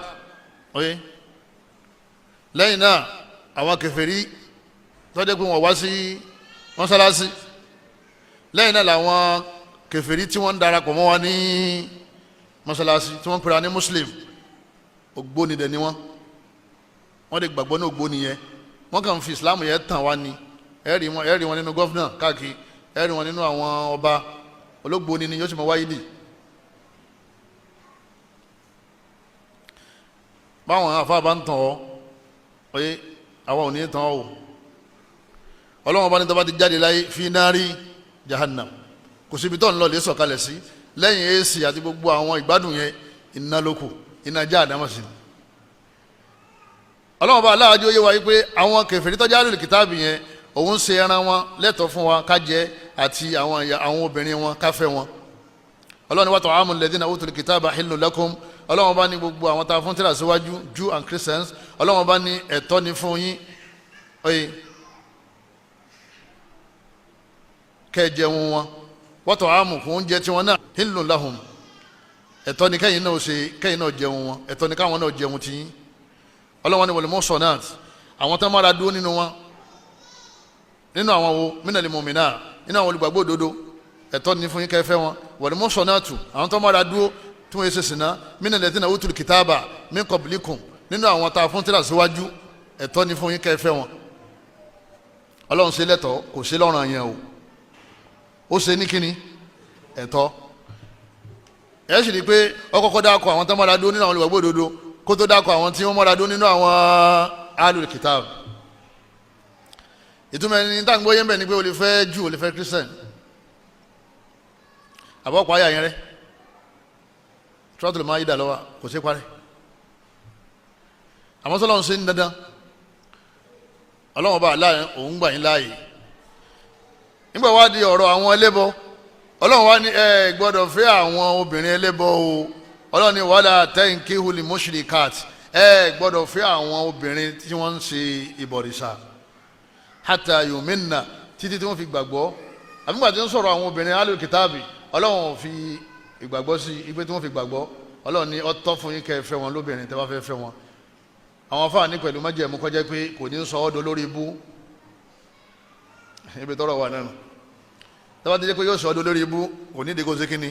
oye, lẹ́yìn náà àwọn kèfèrí tó jẹ́ pé wọ́n wá sí mọ́sálásí, lẹ́yìn náà làwọn kèfèrí tí wọ́n ń darapọ̀ mọ́ wa ní mọ́sálásí tí wọ́n ń pera ní muslim. Ògbóni dẹ̀ ni wọ́n, wọ́n lè gbàgbọ́ ní ògbóni yẹn, wọ́n kàn fi islam yẹn tàn wá ni. Ẹ̀rí wọn, ẹ̀rí wọn nínú gọ́fúnà káàkiri, ẹ̀rí wọn nínú àwọn ọba. Ológbóni ni yóò sì mọ wáyé dì. Báwọn afa bá ń tàn ọ́, Oye, àwa ò ní tán o. Ọlọ́wọ́n bá ní tó bá ti jáde láyé, fi nari jahannam, kò síbi tó ń lọ lè sọ̀kalẹ̀ sí lẹ́yìn AC àti gbogbo àwọn ìgbádùn yẹn, iná lóko, iná já àdámọ̀ sí ni. Ọlọ́wọ́n bá aláàjọ yé wa yìí pé àwọn kèfèrí tó jẹ́ kìtàbì yẹn, òun ṣe ẹran wọn lẹ́tọ̀ọ́ fún wa ká jẹ, àti àwọn obìnrin wọn ká fẹ́ wọn. Ọlọ́run ní wa ta'amul ladhina utul kitaba hillun lakum. Ọlọ́run bá ní gbogbo àwọn tá a fún tírà síwájú, Jew and Christians, Ọlọ́run bá ní ẹ̀tọ́ ní fún yín, oye, kẹ́ ẹ jẹun wọn. Wa ta'amukum, oúnjẹ tiwọn náà, hillun lahum, ẹ̀tọ́ ní kẹ́yìn náà ṣe, kẹ́yìn náà jẹun wọn, ẹ̀tọ́ ní káwọn náà jẹun tiyín. Ọlọ́run ní wal muhsanat, àwọn tó mára dúró nínú wọn, nínú àwọn wo, minal mu'minat, nínú àwọn olùgbàgbọ́ òdodo, ẹ̀tọ́ ní fún yín kẹfẹ́ wọn. Wal muhsanatu, àwọn tó mára dúró tí wọ́n yẹ ṣe sìnà, minal ladhina utul kitaba min qablikum, nínú àwọn tá a fún tírà síwájú, ẹ̀tọ́ ní fún yín kẹfẹ́ wọn. Ọlọ́run ṣe lẹ́tọ̀ọ́, kò ṣe lọ́rùn yẹn o, ó ṣe ní kíni, ẹ̀tọ́. Ẹ̀ sì rí i pé ọkọ̀kọ́ dákọ̀ àwọn tó mára dúró nínú àwọn olùgbàgbọ́ òdodo kó tó dákọ̀ àwọn tí wọ́n mára dúró nínú àwọn alul kitab. Ìtumọ̀ ẹni tá à ń gbọ́ yẹn bẹ̀ ni pé o lè fẹ́ Jew, o lè fẹ́ Christian. Àbọ̀pọ̀ ayé àyẹn rẹ Suratul Maida lọ́wọ́, kò sí parẹ́. Àmọ́ sọlọ́run ṣe ń dandan, Ọlọ́run ọba aláàrin òun gbà yín láàyè. Nígbà wá di ọ̀rọ̀ àwọn ẹlẹ́bọ, Ọlọ́run wá ní ẹ gbọ́dọ̀ fẹ́ àwọn obìnrin ẹlẹ́bọ o. Ọlọ́run ní wala tankihul mushrikat, ẹ gbọ́dọ̀ fẹ́ àwọn obìnrin tí wọ́n ń ṣe ìbọ̀rìṣà, hatta yuminna, títí tí wọ́n fi gbàgbọ́. Àbígbà tí wọ́n sọ̀rọ̀ àwọn obìnrin alul kitabi, Ọlọ́run fi ìgbàgbọ́ sí igbe tí wọ́n fi gbàgbọ́. Ọlọ́run ní ọtọ́ fún yín kẹ́ ẹ fẹ́ wọn lóbìnrin tẹ́ bá fẹ́ fẹ́ wọn. Àwọn afáàní pẹ̀lú májẹ̀mú kọjá pé kò ní sọ ọ́ dolórí ibú. Ibi tọ́rọ̀ wà nánu, tọ́ba ti jẹ́ pé yóò sọ ọ́ dolórí ibú, kò ní ìdíkò sí kínní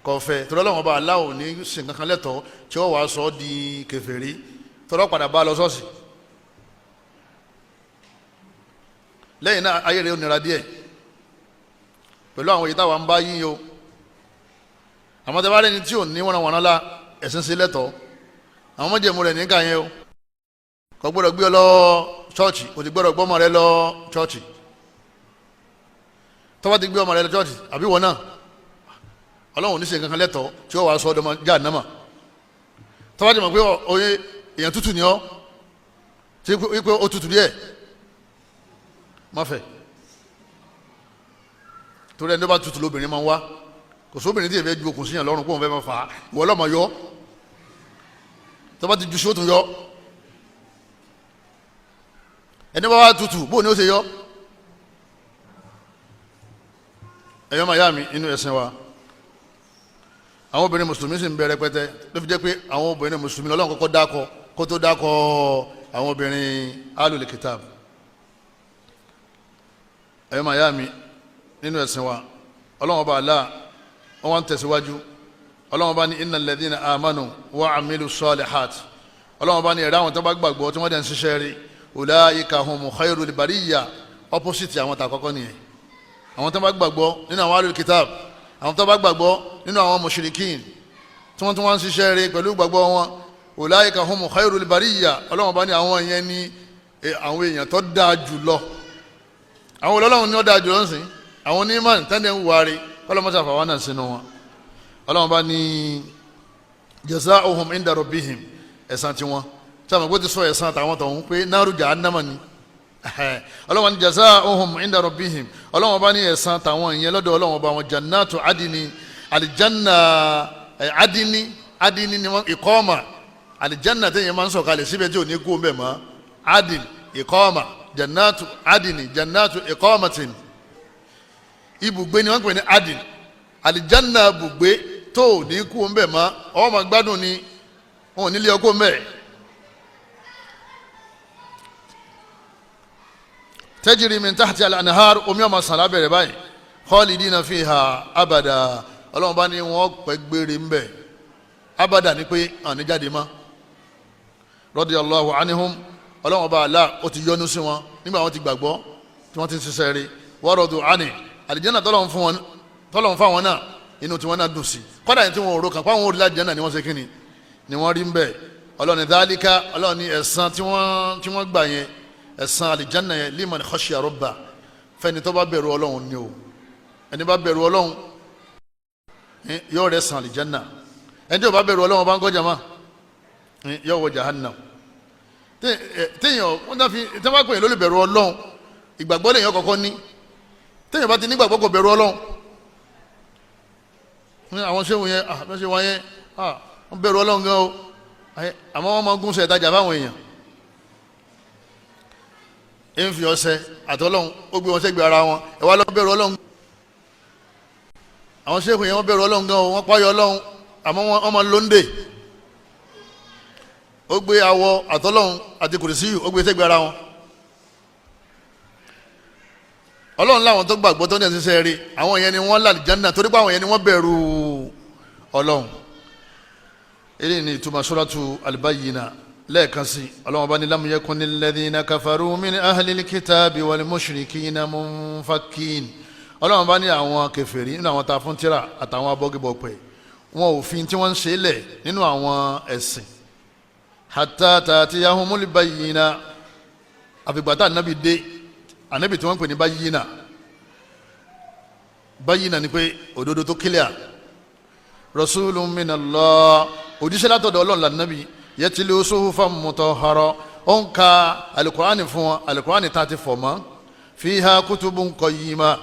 kọfẹ́ tọ́lọ́. Ọlọ́run ọba aláwọ̀ ní sìn kankan lẹ́tọ̀ọ́ tí ó wàá sọ ọ́ di kèfèrí, tọ́lọ́ padà bá lọ sọ́ọ̀sì. Lẹ́yìn náà ayé rẹ̀ ó nira díẹ̀ pẹ̀lú àwọn èyí táwa ń bá yín o. Àmọ́ tẹ́ bá rẹ́ni tí ò ní wọ́nàwọ́nà la, ẹ̀sìn sí lẹ́tọ̀ọ́, àwọn mọ̀jẹ̀mú rẹ̀ níkà yẹn o. Kò gbọ́dọ̀ gbé ọ lọ chọ́ọ̀chì, kò sì gbọ́dọ̀ gbọ́mọ rẹ lọ chọ́ọ̀chì. Tọ́wọ́ ti gbé ọmọ rẹ lọ chọ́ọ̀chì àbí wọn náà, Ọlọ́run ní ṣe kankan lẹ́tọ̀ọ́ tí ó wàá sọ ọdọmọ jahannama. Tọ́wọ́ ti mọ̀ pé oye èèyàn tútù ni ọ́, tí pé ó tútù díẹ̀, má fẹ́, torí ẹni tó bá tútù lóbìnrin máa ń wá. Kò sóbìnrin tí èèyàn fẹ́ ju okùn síyàn lọ́rùn kó òun fẹ́ máa fà á, ìwọ ọlọ́mọ yọ. Tọ́ba ti ju sí ó tún yọ. Ẹni bá wá tutù, bóun ni ó ṣe yọ? Ẹ̀yọ́ máa yá mi nínú ẹ̀sìn wa, àwọn obìnrin mùsùlùmí sì ń bẹ rẹpẹtẹ, ló fi jẹ́ pé àwọn obìnrin mùsùlùmí lọ́lọ́run kọ́kọ́ dákọ kó tó dákọ àwọn obìnrin alul kitab. Ẹ̀yọ́ máa yá mi nínú ẹ̀sìn wa, Ọlọ́run ọba àlá wọn wá ń tẹ̀síwájú. Ọlọ́run bá ní innal ladhina amanu wa amilu salihat. Ọlọ́run bá ní ẹ̀rọ àwọn tó bá gbàgbọ́ tí wọ́n dẹ̀ ń ṣiṣẹ́ rí, ulaika humu khairul bariyya. Opposite àwọn tá àkọ́kọ́ nìyẹn. Àwọn tó bá gbàgbọ́ nínú àwọn alul kitab, àwọn tó bá gbàgbọ́ nínú àwọn mushrikin, tí wọ́n tún wá ń ṣiṣẹ́ rí pẹ̀lú gbàgbọ́ wọn, ulaika humu khairul bariyya. Ọlọ́run bá ní àwọn yẹn ní àwọn èèyàn tó dáa jù lọ. Àwọn ọlọ́run ní ó dáa jù lọ ń sìn àwọn onímọ̀ tẹ́lẹ̀ ń wárí kọ́lọ́mọ́sá fàwọn náà sínú wọn. Ọlọ́run bá ní jazaohum inda rabbihim, ẹ̀san tiwọn tí a mọ̀ pé ti sọ ẹ̀san tàwọn tọ̀hún pé náírà jahannama ni. Ọlọ́run ní jazaohum inda rabbihim, Ọlọ́run bá ní ẹ̀san tàwọn ìyẹn lọ́dọ̀ Ọlọ́run bá wọn, jannatu adini, alijanna adini, adini ni wọn ìkọ́ọ̀mà, alijanna tẹ̀yẹ̀ máa ń sọ̀kalẹ̀ síbẹ̀ tí ò ní kú mbẹ̀ mọ́, adin ìkọ́ọ̀mà, jannatu adini, jannatu ìkọ́ọ̀màtìn, ibùgbé ni wọ́n pè ní adin, alijanna ibùgbé tó ò ní kú mbẹ̀ mọ́, ọ máa gbádùn ni, wọn ò ní lé ọkọ mbẹ̀. Tajiri min tahti al-anhar, omi ọmọ sàn lábẹ́rẹ́ báyìí, khalidina fiha abada. Ọlọ́run bá ní wọ́n pẹ́ gbére mbẹ̀, abada ni pé àní jáde mọ́. Radiyallahu anhum, Ọlọ́run bá àlá ó ti yọ́nú sí wọn nígbà wọn ti gbàgbọ́ tí wọ́n ti ń ṣiṣẹ́ rí. Wa radu ani, àlìjẹ́nà tọ́lọ́run fún wọn, tọ́lọ́run fáwọn náà, inú tí wọ́n náà dùn sí. Kọ́dà yìí tí wọ́n ò ro kàn fáwọn òrìlà jẹ́nà ni wọ́n ṣe kíni ni wọ́n rí ń bẹ̀. Ọlọ́run ní dhalika, Ọlọ́run ní ẹ̀san tí wọ́n gbà yẹn, ẹ̀san àlìjánná yẹn, liman khashiya rabba, fẹ́ni tó bá bẹ̀rù Ọlọ́run ni o. Ẹni bá bẹ̀rù Ọlọ́run yóò rẹ̀ san àlìjánná. Ẹni tí ó bá bẹ̀rù Ọlọ́run bá ń kọjá ma yóò wọ jahannam. Téèyàn wọ́n dá fi tí wọ́n bá pè é lólè bẹ̀rù Ọlọ́run, ìgbàgbọ́ lèèyàn kọ́kọ́ ní. Téèyàn bá ti nígbàgbọ́ kò bẹ̀rù Ọlọ́run. Àwọn ṣéwù yẹn, bẹ́ẹ̀ ṣe wọ́n yẹn, wọ́n bẹ̀rù Ọlọ́run gan o, àmọ́ wọ́n máa gúnṣẹ́ ìtajà fáwọn èèyàn. Ń fi ọṣẹ àtọlọ́run ó gbé wọn sẹ́gbẹ̀ẹ́ ara wọn, ẹ wá lọ bẹ̀rù Ọlọ́run. Àwọn ṣéwù yẹn wọ́n bẹ̀rù Ọlọ́run gan o, wọ́n páyọ Ọlọ́run, àmọ́ wọ́n máa lóńdè. Ó gbé awọ àtọlọ́run àti kùrìsíyù ó gbé sẹ́gbẹ̀ẹ́ ara wọn. Ọlọ́run láwọn tó gbàgbọ́ tó ní ẹ̀sìn sẹ́ẹ̀rì, àwọn yẹn ni wọ́n lálìjánnà, torí pé àwọn yẹn ni wọ́n bẹ̀rù Ọlọ́run. Eléyìí ni ìtumọ̀ suratu al-Bayyina. Lẹ́ẹ̀kan sí, Ọlọ́run bá ní lam yakunil ladhina kafaru min ahlil kitabi wal mushrikina munfakkin. Ọlọ́run bá ní àwọn kèfèrí nínú àwọn tá a fún tírà àtàwọn abọ́gibọ̀pẹ̀, wọn ò fi tí wọ́n ń ṣe lẹ̀ nínú àwọn ẹ̀sìn. Hatta ta'tiyahumul bayyina, àfìgbà tá ànábì dé, ànábì tí wọ́n ń pè ní bayyina. Bayyina ni pé òdodo tó kílíà. Rasulun minallah, òjíṣẹ́ látọ̀dọ̀ Ọlọ́run lànàbì, yatlu suhufan mutahhara, ó ń ka alukurani fún wọn, alukurani tá a ti fọ̀ mọ́, fiha kutubun qayyima,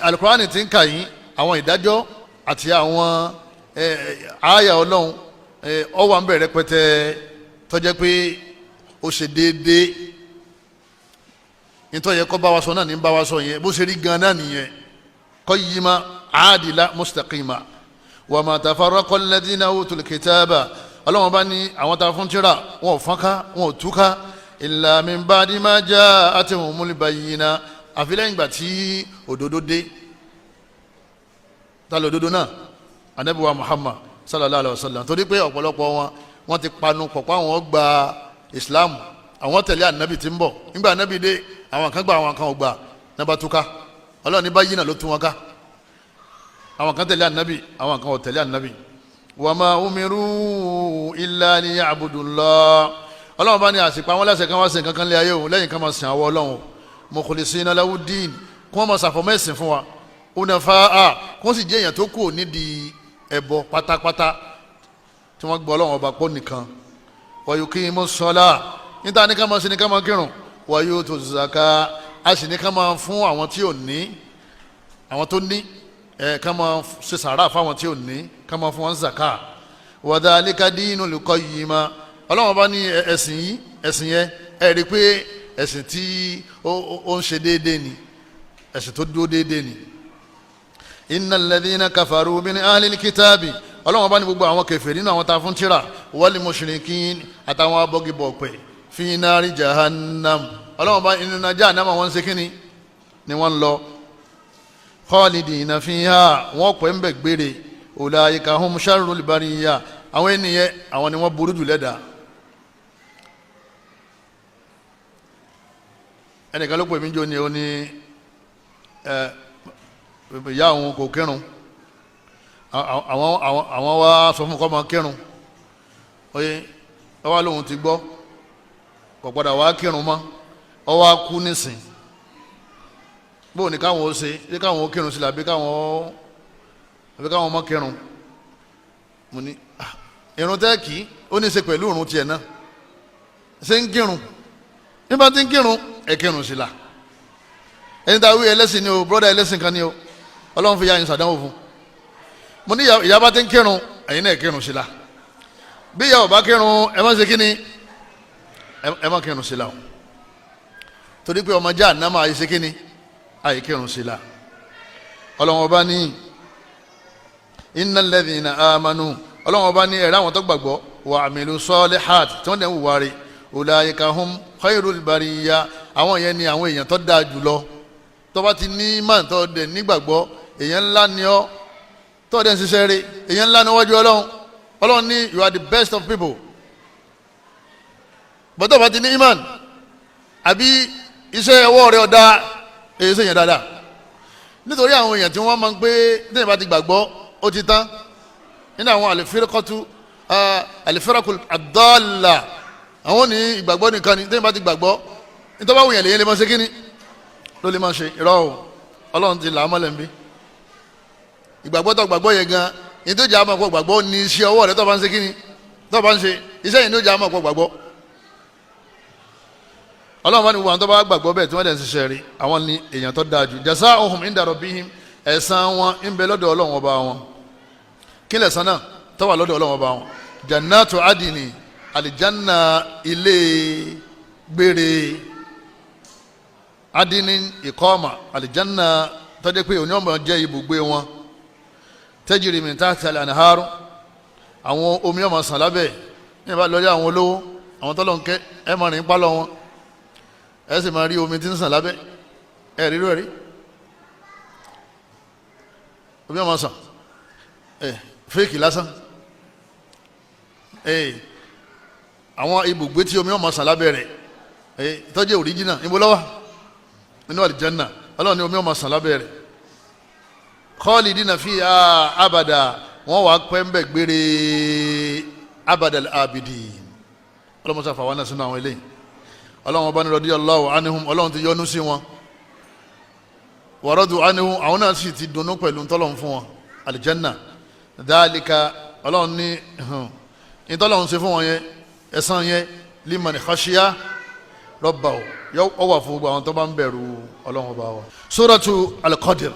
alukurani ti ń kà yín àwọn ìdájọ́ àti àwọn àyà Ọlọ́run, ó wà ń bẹ̀rẹ̀ pẹ́tẹ́ tó jẹ́ pé ó ṣe déédéé. Nítorí yẹ kó bá wa sọ náà ní bá wa sọ yẹn, bó ṣe rí gan náà nìyẹn. Qayyima adila mustaqima. Wa ma tafarraqa alladhina utul kitaba, Ọlọ́run bá ní àwọn tá a fún tírà wọn ò fọ́nká, wọn ò túká, illa min ba'di ma ja'atuhumul bayyina, àfi lẹ́yìn ìgbà tí òdodo dé. Ta lòdodo náà? Ànábì wa Muhammad sallallahu alayhi wa sallam. Torí pé ọ̀pọ̀lọpọ̀ wọn wọ́n ti panu pọ̀ pé àwọn gba Islam, àwọn tẹ̀lé ànábì tí ń bọ̀. Nígbà ànábì dé, àwọn kan gba, àwọn kan ò gbà, náà túká. Ọlọ́run ní báyìí náà ló tú wọn ká. Àwọn kan tẹ̀lé ànábì, àwọn kan ò tẹ̀lé ànábì. Wa ma umiru illa liya'budullah, Ọlọ́run bá ní àsìkò àwọn aláṣẹ kan wá sí nǹkan kan lé ayé o lẹ́yìn kan máa sìn àwọ Ọlọ́run o, mukhlisina lahu ddin, kí wọ́n máa ṣàfọ̀mọ́ ẹ̀sìn fún wa, hunafa'a, kí wọ́n sì jẹ́ èèyàn tó kù nídìí ẹbọ pátápátá, tí wọ́n gbọ́ Ọlọ́run ọba pọ̀ nìkan. Wa yuqimu ssalah, níta ní ká máa ṣe ní ká máa kírun. Wa yutu zaka, a sì ní ká máa fún àwọn tí ò ní, àwọn tó ní ká máa ṣe sàrà fáwọn tí ò ní, ká máa fún wọn zaka. Wa dhalika dinul qayyima, Ọlọ́run bá ní ẹ̀sìn yìí, ẹ̀sìn yẹn, ẹ rí i pé ẹ̀sìn tí ó ń ṣe déédéé ni, ẹ̀sìn tó dúró déédéé ni. Innal ladhina kafaru min ahlil kitabi, Ọlọ́run bá ní gbogbo àwọn kèfèrí nínú àwọn tá a fún tírà, wal mushrikin, àtàwọn abọ́gibọ̀pẹ̀, fi nari jahannam, Ọlọ́run bá inú náà jahannama wọ́n ń ṣe kínní ni wọ́n ń lọ. Khalidina fiha, wọ́n pẹ́ ń bẹ̀ gbére. Ulaika hum sharrul bariyya, àwọn ènìyàn àwọn ni wọ́n burú jù lẹ́dàá. Ẹnìkan ló pè mí jọ ni ó ní ìyá òun kò kírun, àwọn wá sọ fún kọ́ máa kírun, oye ọwọ́ lòun ti gbọ́, kò padà wá kírun mọ́, ọwọ́ á kú nísìn. Bóun ni káwọn ó ṣe, ṣé káwọn ó kírun sílẹ̀ àbí káwọn má kírun? Mo ní irun tẹ́ẹ̀kì ó ní í ṣe pẹ̀lú irun tiẹ̀ náà. Ṣé ń kírun? Nígbà tí ń kírun, ẹ kírun sí la. Ẹni tá a wí ẹlẹ́sìn ni o, brọ́dà ẹlẹ́sìn kan ni o, Ọlọ́run fi ya yín sàdánwò fún. Mo ní ìyá bá ti ń kírun, ẹ̀yin náà kírun sí la. Bí ìyá ò bá kírun, ẹ má ṣe kíni, ẹ má kírun sí la o, torí pé ọmọ Jahannama àyè ṣe kíni, àyè kírun sí la. Ọlọ́run ọba ní innal ladhina amanu, Ọlọ́run ọba ní ẹ̀rọ àwọn tó gbàgbọ́, wa amilu salihat, tí wọ́n dẹ̀ ń wùwà rí, ulaika hum khairul bariyya, àwọn yẹn ni àwọn èèyàn tó dáa jùlọ. Tó bá ti ní máa tó dẹ̀ nígbàgbọ́, èèyàn ńlá ni ọ́, tó dẹ̀ ń ṣiṣẹ́ rí, èèyàn ńlá ni wájú Ọlọ́run. Ọlọ́run ní you are the best of people. Bọ́tọ̀ bá ti ní iman àbí iṣẹ́ ọwọ́ rẹ̀ ọ̀dà, èyí ṣèyàn dáadáa. Nítorí àwọn èèyàn tí wọ́n máa ń pé tẹ́yìn bá ti gbàgbọ́ ó ti tán nínú àwọn al-firqatu al-firaqul ad-dalla, àwọn ní ìgbàgbọ́ nìkan ni. Tẹ́yìn bá ti gbàgbọ́, nítorí báwo yẹn lè yẹn lè máa ṣe kíni ló lè máa ṣe. Irọ́ o, Ọlọ́run ti là á mọ́lẹ̀ ń bí. Ìgbàgbọ́ tó gbàgbọ́ yẹn gan ní tó jẹ́ àmọ́ pọ̀ gbàgbọ́ ní iṣẹ́ ọwọ́ rẹ tó bá ń ṣe kíni tó bá ń ṣe iṣẹ́ yìí ní ó jẹ́ àmọ́ pọ̀ gbàgbọ́. Ọlọ́run bá ní gbogbo àwọn tó bá gbàgbọ́ bẹ́ẹ̀ tí wọ́n dẹ̀ ń ṣiṣẹ́ rí, àwọn ní èèyàn tó dáa jù. Jazaohum inda rabbihim, ẹ̀san wọn ń bẹ lọ́dọ̀ Ọlọ́run ọba wọn. Kí lẹ̀san náà tó wà lọ́dọ̀ Ọlọ́run ọba wọn? Jannatu adini, alijanna ilé gbére, adini ìkọ́mà, alijanna tó jẹ́ pé òní ọmọ jẹ́ ibùgbé wọn. Tajri min tahtiha al-anharu, àwọn omi ọmọ sàn lábẹ́. Ní ìbá lórí àwọn olówó, àwọn tọ́lọ̀ ń kẹ́, ẹ máa rìn pálọ̀ wọn, ẹ sì máa rí omi tí ń sàn lábẹ́. Ẹ rí rẹ̀ rí omi ọmọ sàn, ẹ fẹ́ẹ̀kì lásán. Ẹ àwọn ibùgbé tí omi ọmọ sàn lábẹ́ rẹ̀, ẹ tọ́jú òríjìnà níbo ló wà? Nínú àlìjánà. Ọlọ́run ní omi ọmọ sàn lábẹ́ rẹ̀. Khalidina fiha abada, wọ́n wàá pẹ́ ń bẹ̀ gbére, abadal abidin. Ọlọ́mọsá fà wọn náà sínú àwọn eléyìí. Ọlọ́run bá ní radiyallahu anhum, Ọlọ́run ti yọ́nú sí wọn, wa radu anhum, àwọn náà sì ti dunnú pẹ̀lú ntọ́lọ́run fún wọn, alìjánà. Dhalika, Ọlọ́run ní ntọ́lọ́run ṣe fún wọn yẹn, ẹ̀san yẹn, liman khashiya rabbahu, yọ wà fún gbogbo àwọn tó bá ń bẹ̀rù Ọlọ́run ọba wa. Suratu al-Qadr,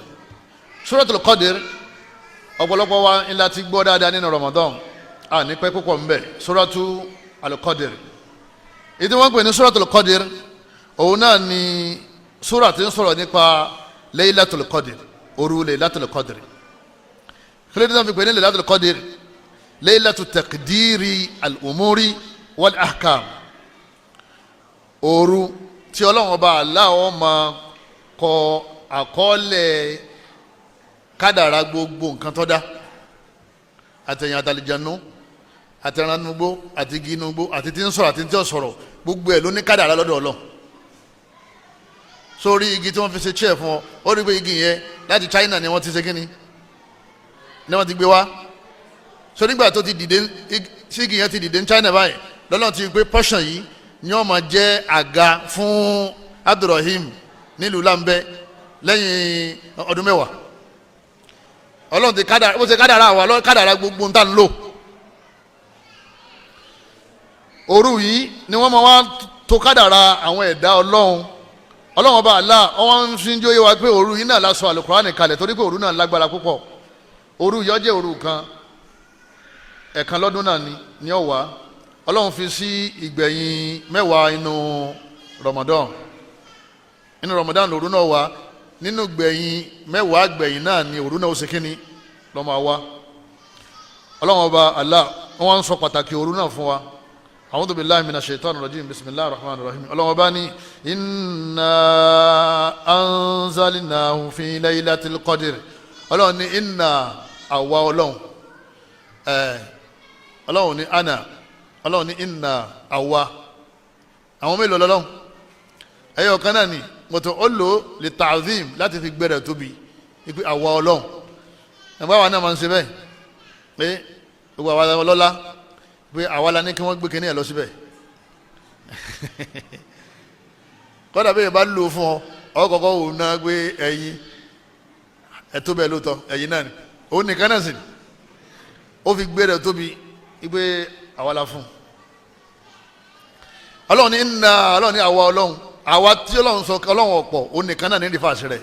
Suratu al-Qadr, ọ̀pọ̀lọpọ̀ wa ńlá ti gbọ́ dáadáa nínú Ramadan, a ní pẹ́ púpọ̀ ńbẹ. Suratu al-Qadr, ìdí wọ́n pè ní Suratu al-Qadr, òun náà ni sura tí ń sọ̀rọ̀ nípa Laylatul Qadr, òru Laylatul Qadr. Kílódé náà fi pè ní Laylatul Qadr? Laylatu taqdiri al-umuri wal ahkam, òru tí Ọlọ́run ọba aláwọ̀ máa kọ àkọọ́lẹ̀ kádàrá gbogbo nǹkan tó dá, àtẹ̀yìn àtàlìjànú, àtẹ̀ránugbó, àti ginugbó, àti tí ń sọ̀rọ̀ àti tí ń sọ̀rọ̀, gbogbo ẹ̀ ló ní kádàrá lọ́dọ̀ Ọlọ́run. Sórí igi tí wọ́n fi ṣe chair fún ọ, ó rí pé igi yẹn láti China ni wọ́n ti ṣe kíni ni wọ́n ti gbé wá. So nígbà tó ti dìde sí, igi yẹn ti dìde ní China báyìí, lọ́nà ti pé portion yìí ni wọ́n máa jẹ́ àga fún Abdulrahim nílùú Lambẹ́ lẹ́yìn ọdún 10. Ọlọ́run ti kádàrá, ó ti kádàrá wa, Ọlọ́run kádàrá gbogbo nta ń lò. Òru yìí ni wọ́n máa wá tó kádàrá àwọn ẹ̀dá Ọlọ́run. Ọlọ́run ọba àlá wọ́n ń fi ń jóyè wa pé òru yìí náà la sọ Àlùkùránì kalẹ̀, torí pé òru náà lágbára púpọ̀. Òru yìí ó jẹ́ òru kan, ẹ̀kan lọ́dún náà ni ó wà. Ọlọ́run fi sí ìgbẹ̀yìn 10 inú Ramadan. Inú Ramadan lòru náà wà. Nínú gbẹ̀yìn 10 gbẹ̀yìn náà ni òru náà ó ṣe kínní lọ́ máa wá. Ọlọ́run ọba Allah wọ́n wá ń sọ pàtàkì òru náà fún wa. A'udhu billahi minash shaitani rajim, bismillahir rahmanir rahim. Ọlọ́run ọba ní inna anzalnahu fi laylatil qadr. Ọlọ́run ní inna, àwa Ọlọ́run, Ọlọ́run ní ana, Ọlọ́run ní inna, àwa. Àwọn mélòó lọ́lọ́run? Ẹ̀yọ̀ kan náà ni mọ̀tò ó lò lè ta'zim, láti fi gbẹ̀rẹ̀ tóbi ipe àwa Ọlọ́run. Ẹ̀gbọ́n àwa náà máa ń ṣe bẹ́ẹ̀ pé gbogbo àwa ọlọ́lá, pé àwa la ní kí wọ́n gbé kinní ẹ̀ lọ síbẹ̀. Kọ́dà bẹ́ẹ̀ bá lò fún ọ, ọkọ̀ọ̀kọ̀ wò ná gbé ẹyin ẹ̀tọ́ bẹ́ẹ̀ lóòótọ́, ẹ̀yin náà ni òun nìkan náà sì ni ó fi gbẹ̀rẹ̀ tóbi ipe àwa la fún. Ọlọ́run ní inna, Ọlọ́run ní àwa Ọlọ́run, àwa tí Ọlọ́run sọ Ọlọ́run ọ̀pọ̀, òun nìkan náà ní ìdífàṣẹ rẹ̀.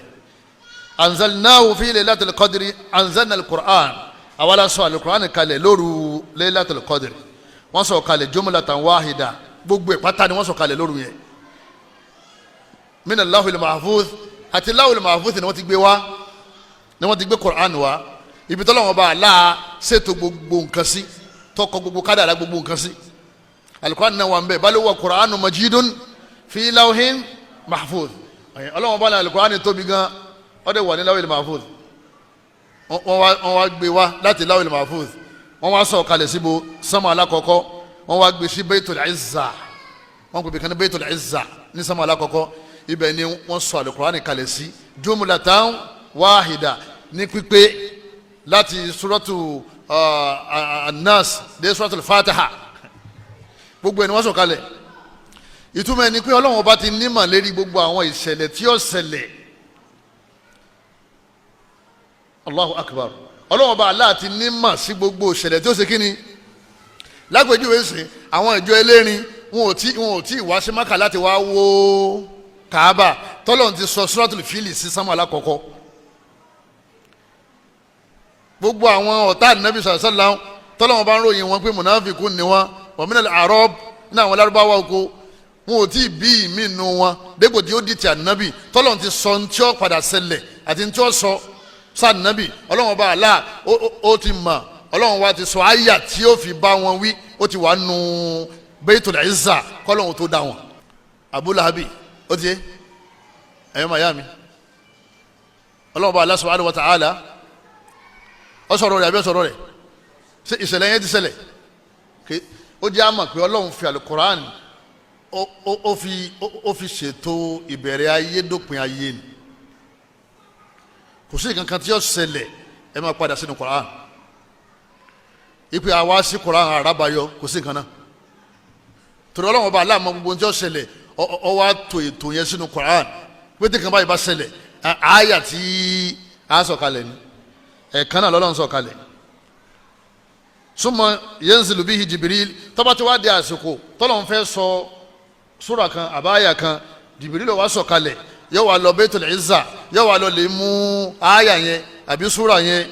Anzalnahu fi laylatil qadri, anzalna al-Qur'an, àwa la sọ al-Qur'an kalẹ̀ lóru laylatil qadri. Wọ́n sọ kalẹ̀ jumlatan wahida, gbogbo ẹ̀ pátá ni wọ́n sọ kalẹ̀ lóru yẹn. Mina lahul mahfuz, àti lahul mahfuz ni wọ́n ti gbé wá, ni wọ́n ti gbé Qur'an wá, ibi tọ́lọ́wọ́n bá a ṣètò gbogbo nǹkan sí, tọkọ gbogbo kádàrá gbogbo nǹkan sí. al-Qur'an náà wà ń bẹ̀, bal huwa Qur'anun majidun fi lawhin mahfuz. Ọlọ́wọ́n bá ní al-Qur'an tóbi gan, ó dẹ̀ wà ní lawhil mahfuz. Wọ́n wá gbé wá láti lawhil mahfuz, wọ́n wá sọ̀ kalẹ̀ síbo sánmà alákọ̀ọ́kọ́, wọ́n wá gbé sí Baitul Izza. Wọ́n pè bìkan ní Baitul Izza ní sánmà alákọ̀ọ́kọ́. Ibẹ̀ ni wọ́n sọ al-Qur'an kalẹ̀ sí jumlatan wahida, ní pípé, láti suratu An-Nas dé suratul Fatiha, gbogbo ẹni wọ́n sọ kalẹ̀. Ìtumọ̀ ẹni pé Ọlọ́run ọba ti nímọ̀ lérí gbogbo àwọn ìṣẹ̀lẹ̀ tí ó ṣẹlẹ̀. Allahu Akbar. Ọlọ́run ọba Allah ti nímọ̀ sí gbogbo ìṣẹ̀lẹ̀ tí ó ṣe kíni. Lágbèjúwe sìn, àwọn ìjọ elérin wọn ò tí wá sí Maka láti wá wó Kaaba, tọ́lọ́run ti sọ Suratul Fili sí sámà alákọ̀ọ́kọ́. Gbogbo àwọn ọ̀tá Ànábì sàlá tọ́lọ́run bá ń ròyìn wọn pé mùnàfíkùn ni wọn, wa minal a'rab, ní àwọn lárúbáwá oko, wọn ò tí ì bí ìmí nu wọn dépò tí ó di ti Ànábì, tọ́lọ́run ti sọ ntí ó padà ṣẹlẹ̀ àti ntí ó sọ sànàbì. Ọlọ́run ọba Allah ó ti mọ̀. Ọlọ́run wa ti sọ àyà tí ó fi bá wọn wí, ó ti wà nù Baitul Izza kọ́lọ́run tó dá wọn. Abu Lahabi ó ti yé ẹ̀yọ́ màyá mi. Ọlọ́run ọba Allah subhanahu wa ta'ala ó sọ̀rọ̀ rẹ̀ àbí ó sọ̀rọ̀ rẹ̀? Ṣé ìṣẹ̀lẹ̀ yẹn ti ṣẹlẹ̀? Ó jẹ́ àmọ̀ pé Ọlọ́run fi alukoran ó fi ṣètò ìbẹ̀rẹ̀ ayé dópin ayé ni. Kò sí nǹkan kan tí yóò ṣẹlẹ̀, ẹ máa padà sínú Koran. Ipe àwa sí Koran àràbáyọ, kò sí nǹkan náà, torí Ọlọ́run ọba aláàmọ́ gbogbo tí yóò ṣẹlẹ̀, ọ wá tó ètò yẹn sínú Koran pé tí kan báyìí bá ṣẹlẹ̀, àyà tí a sọ̀kalẹ̀ ni ẹ̀ẹ̀kan náà lọ́lọ́run sọ̀kalẹ̀. Súnmọ́ yanzilu bihi Jibril, tọ́ba tí wàá di àsìkò tọ́lọ́run fẹ́ sọ súra kan àbáyà kan, Jibril ló wá sọ̀kalẹ̀, yóò wá lọ Baitul Izza, yóò wá lọ lè mú àyà yẹn àbí súra yẹn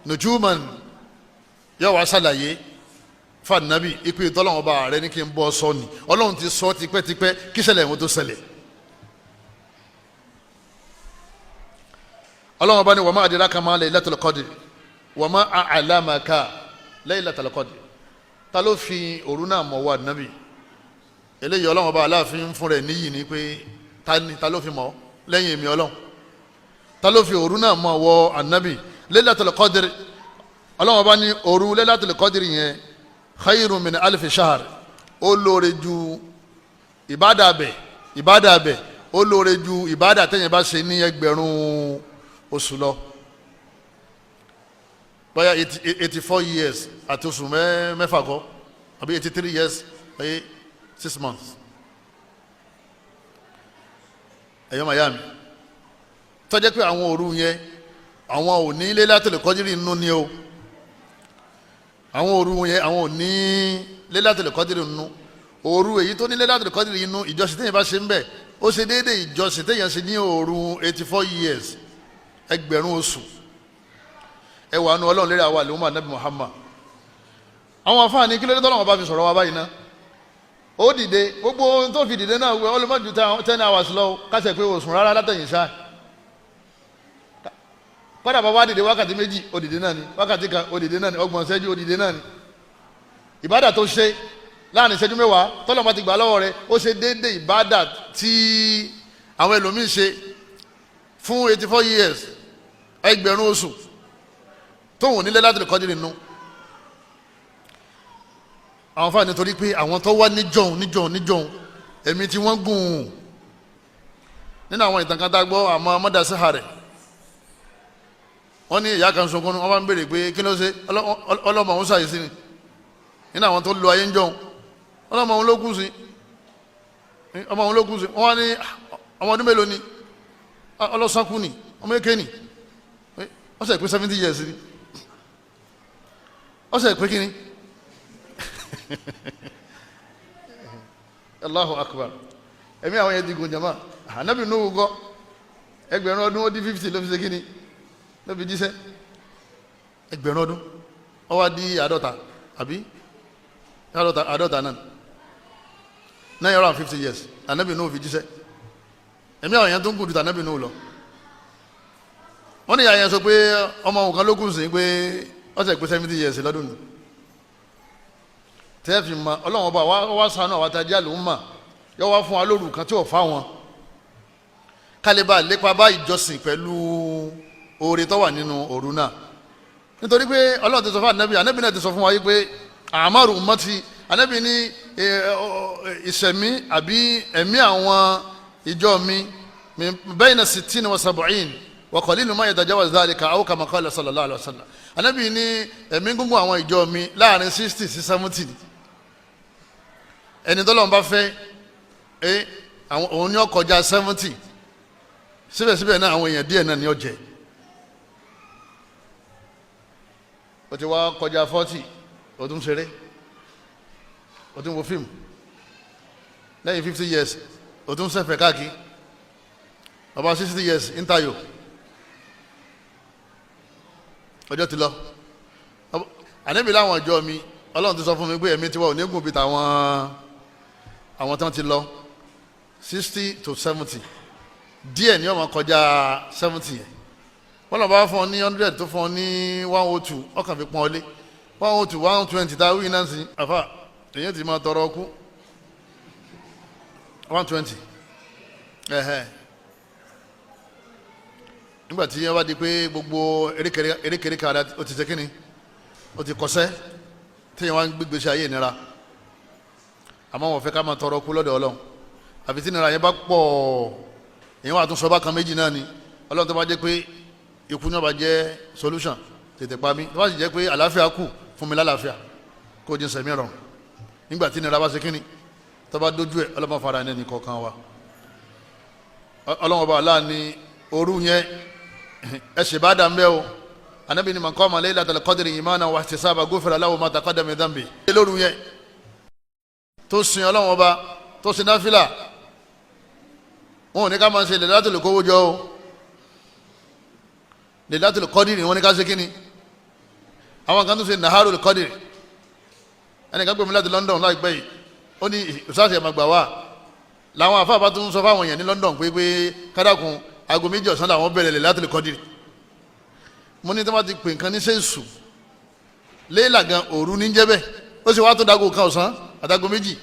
nujuman, yóò wá ṣàlàyé fànàbí ipe tọ́lọ́run ọba rẹ ní kí n bọ́ sọ ni. Ọlọ́run ti sọ tipẹ́tipẹ́ kí ṣẹlẹ̀ ìwọ̀n tó ṣẹlẹ̀. Ọlọ́run ọba ni wa ma adraka ma Laylatul Qadr wa ma a'lamaka Laylatul Qadr. Ta ló fi òru náà mọ̀ wá nábì? Eléyìí Ọlọ́run ọba aláàfin fún rẹ̀ níyì ni pé ta ló fi mọ̀ lẹ́yìn èmi Ọlọ́run? Ta ló fi òru náà mọ̀ wọ ànábì? Laylatul Qadr, Ọlọ́run ọba ní òru Laylatul Qadr yẹn khayrun min alfi shahr, ó lóore ju ìbádà bẹ̀, ìbádà bẹ̀ ó lóore ju ìbádà tẹ̀yìn bá ṣe ní 1000 oṣù lọ. Bóyá 84 years àti oṣù mẹ́fà kọ́, àbí 83 years 6 months. Ẹ̀yọ́ màyá mi, tó jẹ́ pé àwọn òru yẹn àwọn ò ní Laylatul Qadri nínú ni o. Àwọn òru yẹn àwọn ò ní Laylatul Qadri nínú. Òru èyí tó ní Laylatul Qadri nínú, ìjọsìn téèyàn bá ṣe ń bẹ̀, ó ṣe déédéé ìjọsìn téèyàn ṣe ní òru 84 years, 1000 oṣù. Ẹ wà nù Ọlọ́run lérí àwa àlùmọ́ Ànábì Muhammad. Àwọn afáàní kí ló dé tọ́lọ́wọ́n bá fi sọ̀rọ̀ wa báyìí ná? Ó dìde, gbogbo ohun tó fi dìde náà wẹ ọlọ́mọ ju 10 hours lọ, kásẹ̀ pé òsùn rárá látẹ̀yìn sá. Kọ́dà bàbá dìde wákàtí 2, ó dìde náà ni, wákàtí 1, ó dìde náà ni, 30 ìṣẹ́jú, ó dìde náà ni. Ìbádà tó ṣe láàrin ìṣẹ́jú 10 tọ́lọ́mọ ti gbà lọ́wọ́ rẹ̀, ó ṣe déédéé ìbádà tí àwọn ẹlòmíín ṣe fún 84 years, 1000 oṣù, tóun nílẹ̀ láti lè kọjú nínú. Àwọn fáwọn nítorí pé àwọn tó wá níjọ̀hún níjọ̀hún níjọ̀hún ẹ̀mí tí wọ́n gùn. Nínú àwọn ìtàn kan tá a gbọ́, àmọ́ mọ́dàsíhà rẹ̀, wọ́n ní ìyá kan sunkún, wọ́n bá ń béèrè pé kí ló ṣe? Ọlọ́mọ òun ṣàyèsí ni. Nínú àwọn tó lo ayé ń jọ̀hún, ọlọ́mọ òun ló kú sí, ọmọ òun ló kú sí. Wọ́n ní ọmọ ọdún mélòó ni? Ọlọ́sàkú ni, ọmọ èké ni, wọ́n sẹ̀ pé 70 years ni, wọ́n sẹ̀ pé kí ni? Allahu Akbar. Ẹ̀mí àwọn yẹn ti gùn jama. Ànábì Nuhu gọ́ 1000 ọdún ó dín 50 ló fi ṣe kíni, ló fi jíṣẹ́. 1000 ọdún ó wá di 50, àbí 50 náà, 950 years Ànábì Nuhu fi jíṣẹ́. Ẹ̀mí àwọn yẹn tó ń gùn ju tànábì Nuhu lọ. Wọ́n ní ìyá yẹn sọ pé ọmọ òun kan ló kù sí pé ó ṣe pé 70 years lọ́dún ni. Tẹ́ẹ̀fì ma Ọlọ́run ọba wa sànú àwọn atajà ló ń mà yọ wá fún wa lóru kan tí ò fa wọn kálíbà lépa bá ìjọsìn pẹ̀lú oore tó wà nínú òru náà. Nítorí pé Ọlọ́run ti sọ fún anabi, anabi náà ti sọ fún wa yìí pé àmàrù ummati, anabi ní ìsẹ̀mí àbí ẹ̀mí àwọn ìjọ mi bayna sittin wa sab'in, Wa qalilun ma yatajawaz dhalika aw kama qala sallallahu alaihi wasallam. Anabi ní ẹ̀mí gúngún àwọn ìjọ mi láàrin 60 sí 70 ni. Ẹni tọ́lọ́run bá fẹ́ ẹ, àwọn òun ní ó kọjá 70. Síbẹ̀síbẹ̀ náà, àwọn èèyàn díẹ̀ náà ní ó jẹ. Ó ti wá kọjá 40, ó tún ṣeré, ó tún wo fíìmù. Lẹ́yìn 50 years, ó tún ṣẹ̀fẹ̀ káàkiri. Bàbá 60 years ń tayò. Ọjọ́ ti lọ. Ànábì láwọn ọjọ́ mi, Ọlọ́run ti sọ fún mi pé ẹ̀mí tiwa ò ní gùn bí tàwọn àwọn tán ti lọ, 60 to 70. Díẹ̀ ní ó máa kọjá 70 yẹn. Wọ́n lọ bá fún ọ ní 100, tó fún ọ ní 102, ọkàn fi pọ́n ọ lé. 102, 120 tá a wí náà sí àfà, èyí ti máa tọrọ ọkú 120 ẹ̀hẹ́. Nígbà tí wọ́n bá di pé gbogbo erékèrèkè ara ó ti ṣe kínni, ó ti kọsẹ́, téèyàn wá ń gbégbèsè ayé ìnira. Àmọ́ wọ́n fẹ́ ká máa tọrọ kú lọ́dọ̀ Ọlọ́run, àfi tí ìnira yẹn bá pọ̀. Èyàn wà tún sọ bákan méjì náà ni: Ọlọ́run, tó bá jẹ́ pé ikú náà bá jẹ́ solution, tètè pa mí. Tó bá sì jẹ́ pé àlàáfíà kù, fún mi lálàáfíà, kó o jẹ́ sẹ̀mí rọrùn. Nígbà tí ìnira bá ṣe kínni, tó bá dójú ẹ̀, Ọlọ́run fara ẹni kọ̀ọ̀kan wa. Ọlọ́run ọba aláà ní òru yẹn, ẹ ṣe bá dà ń bẹ́ o. Anabi ni man qama laylatal qadri imanan wa ihtisaban ghufira lahu ma taqaddama min dhanbi. Lóru yẹn, tó sin Ọlọ́run ọba, tó sin náfìlà, wọn ò ní ká máa ṣe Laylatul kówó jọ o. Laylatul Qadri ni wọ́n ní ká ṣe. Kíni àwọn kan tó ṣe Naharul Qadri? Ẹnìkan gbé mi láti London láìpẹ́ yìí, ó ní ìsáàsì ẹ̀ máa gbà wá. Làwọn afáàbá tó ń sọ fáwọn èèyàn ní London pé kádàkùn, aago 2 ọ̀sán làwọn bẹ̀rẹ̀ Laylatul Qadri. Mo ní tí wọ́n ti pè nǹkan ní sẹ́ẹ̀sù léèlà gan, òru ní jẹ́ bẹ́ẹ̀. Ó sì wá tó dago 1 ọ̀sán àtàgo 2.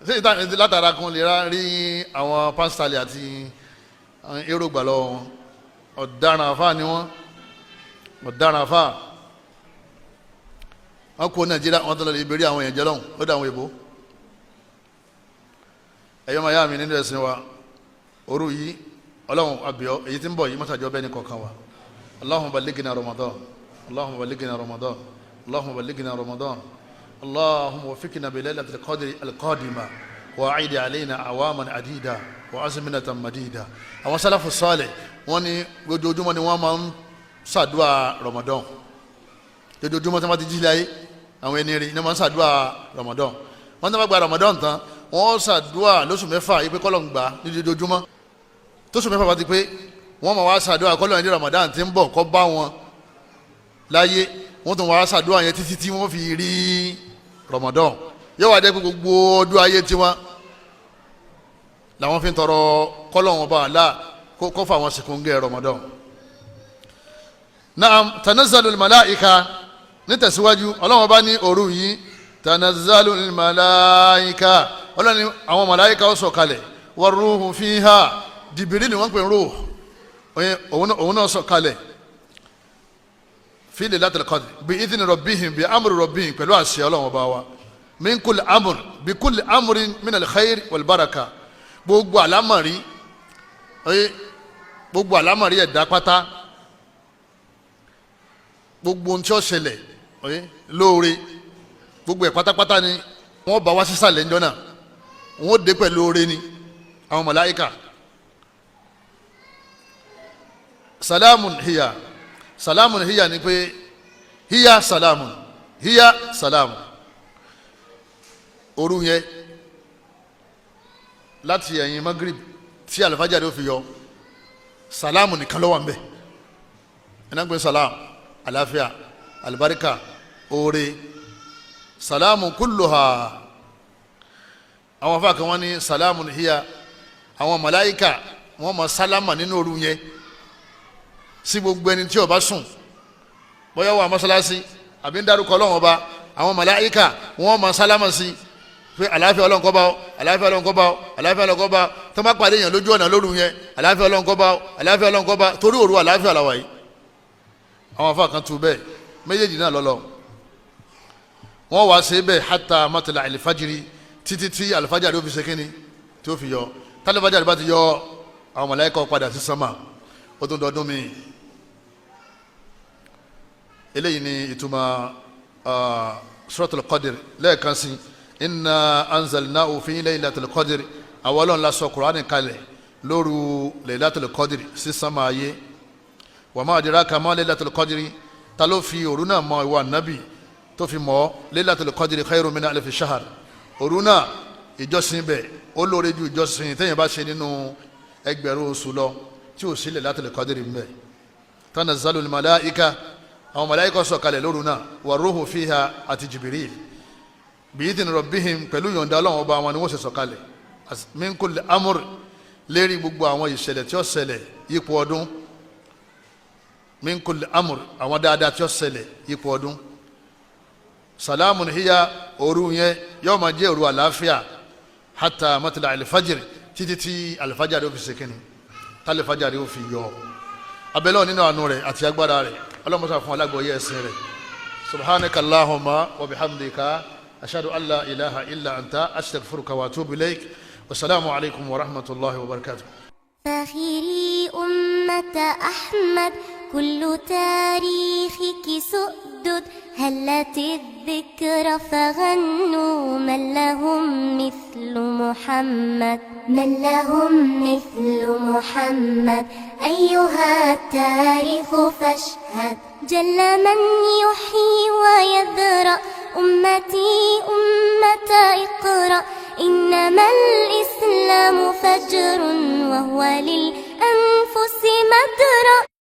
Ṣé ìta látara kan lè rí àwọn pásítálì àti èrògbà lọ́wọ́ wọn? Ọ̀daràn àfáà ni wọ́n, ọ̀daràn àfáà. Wọ́n kó Nàìjíríà, wọ́n tó lọ lè bèrè àwọn èèyàn jẹ́ lọ́hùn lọ́dọ̀ àwọn èbó. Ẹ̀yọ́ máa yá mi nínú ẹ̀sìn wa, òru yìí, Ọlọ́run àbíọ́, èyí tí ń bọ̀ yìí, mọ́sàájọ́ bẹ́ẹ̀ ní kọ̀ọ̀kan wa. Allahumma ballighna Ramadan, Allahumma ballighna Ramadan, Allahumma ballighna Ramadan. Allahumma waffiqna bi laylatil qadri al-qadima wa a'id alayna awaman adida wa azminatan madida. Àwọn sálàfù sálẹ̀, wọ́n ní ojoojúmọ́ ni wọ́n máa ń ṣàdúrà Ramadan. Ojoojúmọ́ tí wọ́n ti jí láyé, àwọn ẹni rí ni wọ́n máa ń ṣàdúrà Ramadan. Wọ́n tí wọ́n gba Ramadan tán, wọ́n ṣàdúrà lóṣù 6 yìí pé kọ́lọ̀ ń gbà ní ojoojúmọ́. Tóṣù 6 bá ti pé, wọ́n máa wá ṣàdúrà kọ́lọ̀ ní Ramadan tí ń bọ̀ kọ́ bá wọn láyé. Wọ́n tún wá ṣàdúrà yẹn títí tí wọ́n fi rí Ramadan. Yóò wá jẹ́ pé gbogbo ọdún ayé tiwọn làwọn fi ń tọrọ kọ́lọ̀ wọn bá a kó fà wọn sìnkú Ramadan. Naam, tanazzalu malaika. Nítẹ̀síwájú, Ọlọ́wọ́n bá ní òru yìí, tanazzalu malaika, Ọlọ́run ní àwọn màláìka ó sọ̀kalẹ̀. Waruhu fiha, Jìbìrì ni wọ́n pè ń ruh, òun náà sọ̀kalẹ̀. Fi laylatil qadr bi idhni rabbihim bi amri rabbihim, pẹ̀lú àṣẹ Ọlọ́run ọba wa. Min kulli amr bi kulli amrin min al-khayr wal baraka. Gbogbo àlámọ̀rí, gbogbo àlámọ̀rí ẹ̀dá pátá, gbogbo ohun tí ó ṣẹlẹ̀ lóore, gbogbo ẹ̀ pátápátá ni wọ́n bá wá sísàlẹ̀ ńjọ́ náà. Wọ́n dé pẹ̀lú oore ni, àwọn màláíkà. Salamun hiya, salamun hiya ni pé hiya salamun, hiya salamun. Òru yẹn, láti ẹ̀yìn Magrib tí alifájàre ó fi yọ, salamu nìkan ló wà ń bẹ̀. Ẹ̀ náà gbé salam, àlàáfíà, alibarika, oore. Salamu kulluha. Àwọn afa kan wọ́n ní salamu hiya, àwọn màláíkà wọ́n ma sálámà nínú òru yẹn sí gbogbo ẹni tí ó bá sùn, bóyá wà mọ́sálásí àbí ń dárúkọ Ọlọ́run ọba. Àwọn màláíkà wọ́n ma sálámà sí pé àlàáfíà Ọlọ́run kó bá ọ, àlàáfíà Ọlọ́run kó bá ọ, àlàáfíà Ọlọ́run kó bá ọ. Tó má pàdé èèyàn lójú ọ̀nà lóru yẹn, àlàáfíà Ọlọ́run kó bá ọ, àlàáfíà Ọlọ́run kó bá ọ, torí òru àlàáfíà làwà yìí. Àwọn afa kan tu bẹ́ẹ̀, méjèèjì náà lọ́lọ́. Wọ́n wá ṣe bẹ́ẹ̀ hatta matla alifajiri, títí tí alifajari ó fi ṣe kínní, tí ó fi yọ. Tálífajari bá ti yọ, Àwọn màláíkà padà sí sánmà, ó tún dọdún mi. Eléyìí ni ìtumọ̀ Suratul Qadr. Lẹ́ẹ̀kan sí, inna anzalnahu fi laylatil qadr. Àwọn Ọlọ́run la sọ Kùránì kalẹ̀ lóru Laylatul Qadr sí sánmà ayé. Wa ma adraka ma Laylatul Qadr. Ta ló fi òru náà mọ ìwà nábì tó fi mọ́? Laylatul Qadr khayrun min alfi shahr. Òru náà, ìjọsìn bẹ̀ ó lóore ju ìjọsìn téèyàn bá ṣe nínú 1000 oṣù lọ tí ò sí Laylatul Qadr ń bẹ̀. Tanazzalul malaika, àwọn màláíkà sọ̀kalẹ̀ lóru náà, wa ruhu fiha, àti Jibril, bi'idhni rabbihim, pẹ̀lú yọ̀ǹda Ọlọ́run ọba wọn ni wọ́n ṣe sọ̀kalẹ̀, min kulli amr, lérí gbogbo àwọn ìṣẹ̀lẹ̀ tí ó ṣẹlẹ̀ yípo ọdún, min kulli amr, àwọn dáadáa tí ó ṣẹlẹ̀ yípo ọdún. Salamun hiya, òru yẹn yóò máa jẹ́ òru àlàáfíà, hatta matla alifajiri, títí tí alifajari ó fi ṣe kínní, tálífajari ó fi yọ. Abẹ́lẹ́ nínú àánú rẹ̀ àti agbára rẹ̀, ọlọ́mọṣà fún alágbọ̀ọ́yé ẹ̀sìn rẹ̀. Subhanaka allahumma wa bihamdika, ashhadu an la ilaha illa anta, astaghfiruka wa atubu ilayk. Wasalaamu alaykum wa rahmatulahi wa barakatuh. فاخري أمة أحمد، كل تاريخك سؤدد، هلت الذكرى فغنوا، من لهم مثل محمد، من لهم مثل محمد. أيها التاريخ فاشهد، جل من يحيي ويذرأ، أمتي أمة اقرأ، إنما الإسلام فجر وهو للأنفس مدرأ.